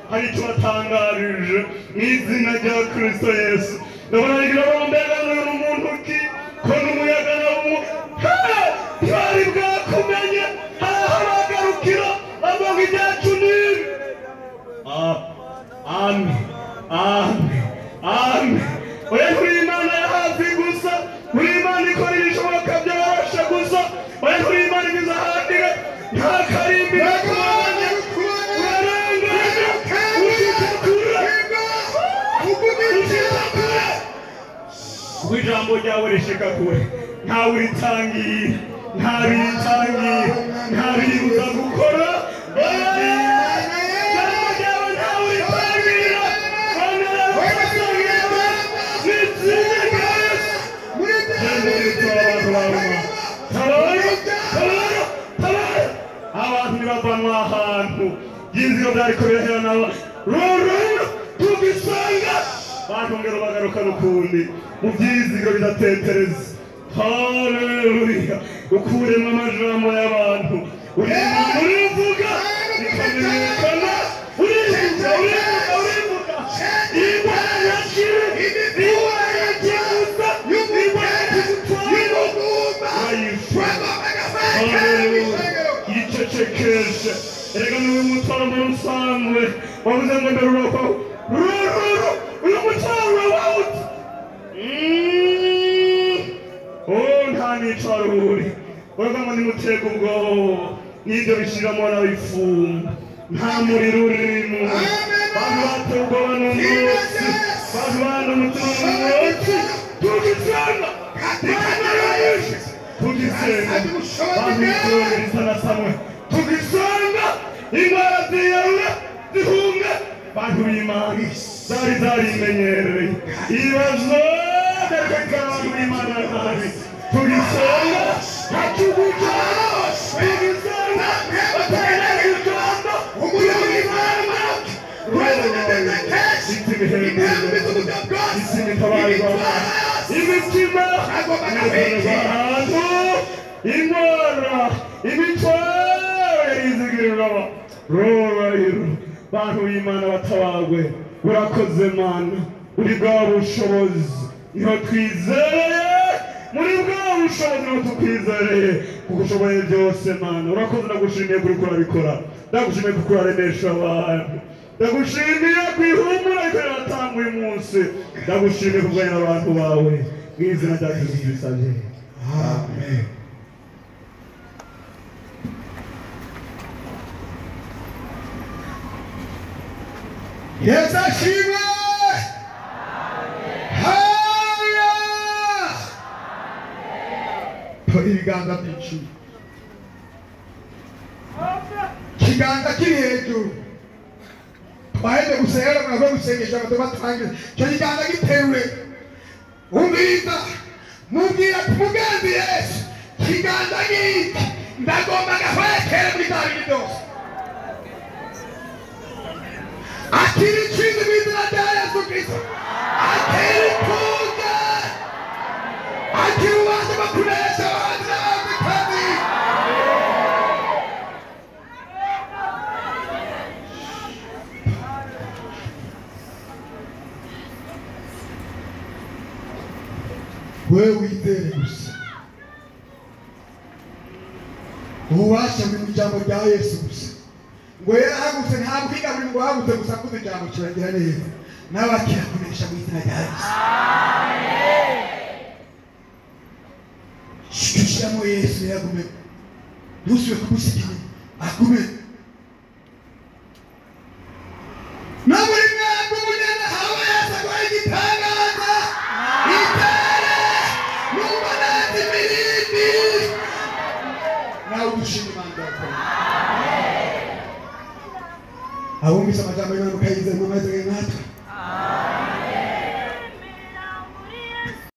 D: hari icyo batangarije mu izina rya Kristo Yesu. Ndabona rigira mbega n'umuntu ki ko n'umuyaga nawo ntibari bwakumenye, hari aho bagarukira bavuga ibyacu n'ibi. Amen, amen, amen. Oya nturi Imana ya hafi gusa, uri Imana ikora ibishoboka byabasha gusa, oya nturi Imana igeze ahandi nta karimbi gakuranye, urarengana, ushika kure, ushika kure. Kuko ijambo ryawe rishika kure, ntawe uritangiye, nta biritangiye, nta biribuza gukora. Ijambo ryawe ntawe uritangira, abantu ntibavanwa ahantu y'inzira byariko birahera nabo rururu tugisanga batongera bagaruka n'ukundi mu byizigiro bidatetereza. Haleluya. Ukuremo amajambo y'abantu, urivuga bikamenyekana, urivuga, urivuga, urivuga. Imana yakire, Imana yakibuza, Imana yakigutwara, urayishura. Haleluya. Yicecekeshe. Erega niwe mutwaro muri rusanzwe wavuze ngo mbere uroko rururu, uyu mutwaro urawawutse. Nta nicaro uri uravuga ngo nimutege ubwoba, n'ibyo bishiramo n'abifunga, nta muriro urimo. Bantu batewe ubwoba n'umwotsi, bantu banda umutima n'umwotsi, tugisenga tugisenga, bantu bitorereza na samwe tugisenga, indwara ziyarura zihunga. Bantu b'Imana zari zarimenyereye ibibazo byari abantu b'Imana nabi, tugisenga hatuguca, tugisenga baterera ijambo, tugisenga imitima ahantu indwara imitwaro yarizigirira rorahiro. Bantu b'Imana batabagwe, urakoze Mana, uri bwa bushobozi niho twizereye, muri bwa bushobozi niho tukwizereye, kuko ushoboye byose Mana. Urakoze, ndagushimiye kuri kurabikora, ndagushimiye kuko uraremesha abantu.
E: Ndagushimiye kwihumura ariko riratanga uyu munsi. Ndagushimiye kuvugana n'abantu bawe mu izina rya Kristo tubisabye. Amen.
A: Yesu ashimwe. Haya. Tora ibiganza by'icumi. Ikiganza kiri hejuru. Twaheze gusenga muravuga gusengesha abantu batangiye. Icyo kiganza giterure. Umviriza. Mubwira ati mugenzi Yesu. Ikiganza ngiki ndagomba gahwekere muri bya bindi byose. Akira ikindi mu izina rya Yesu Kristo. Akira ituze. Akira ububasha bwo kunesha abanzi n'abanzikazi. Wewe wizere gusa. Ububasha buri mu ijambo rya Yesu gusa. Ngo yarahagurutse nta bwiga buri ngo ahagurutse gusa avuze ijambo kiragira neza. Nawe akira kunesha mu izina rya Yesu. Shyiramo Yesu yagume. Ntusubire kumusiga inyuma. Agume. No muri mwebwe umunyana hawe Yesu aguha igitangaza. Itere numva nanze imirindi. Nawe udushima Imana yawe. Abumvise amajambo y'Imana mukayizera mwameze natwe.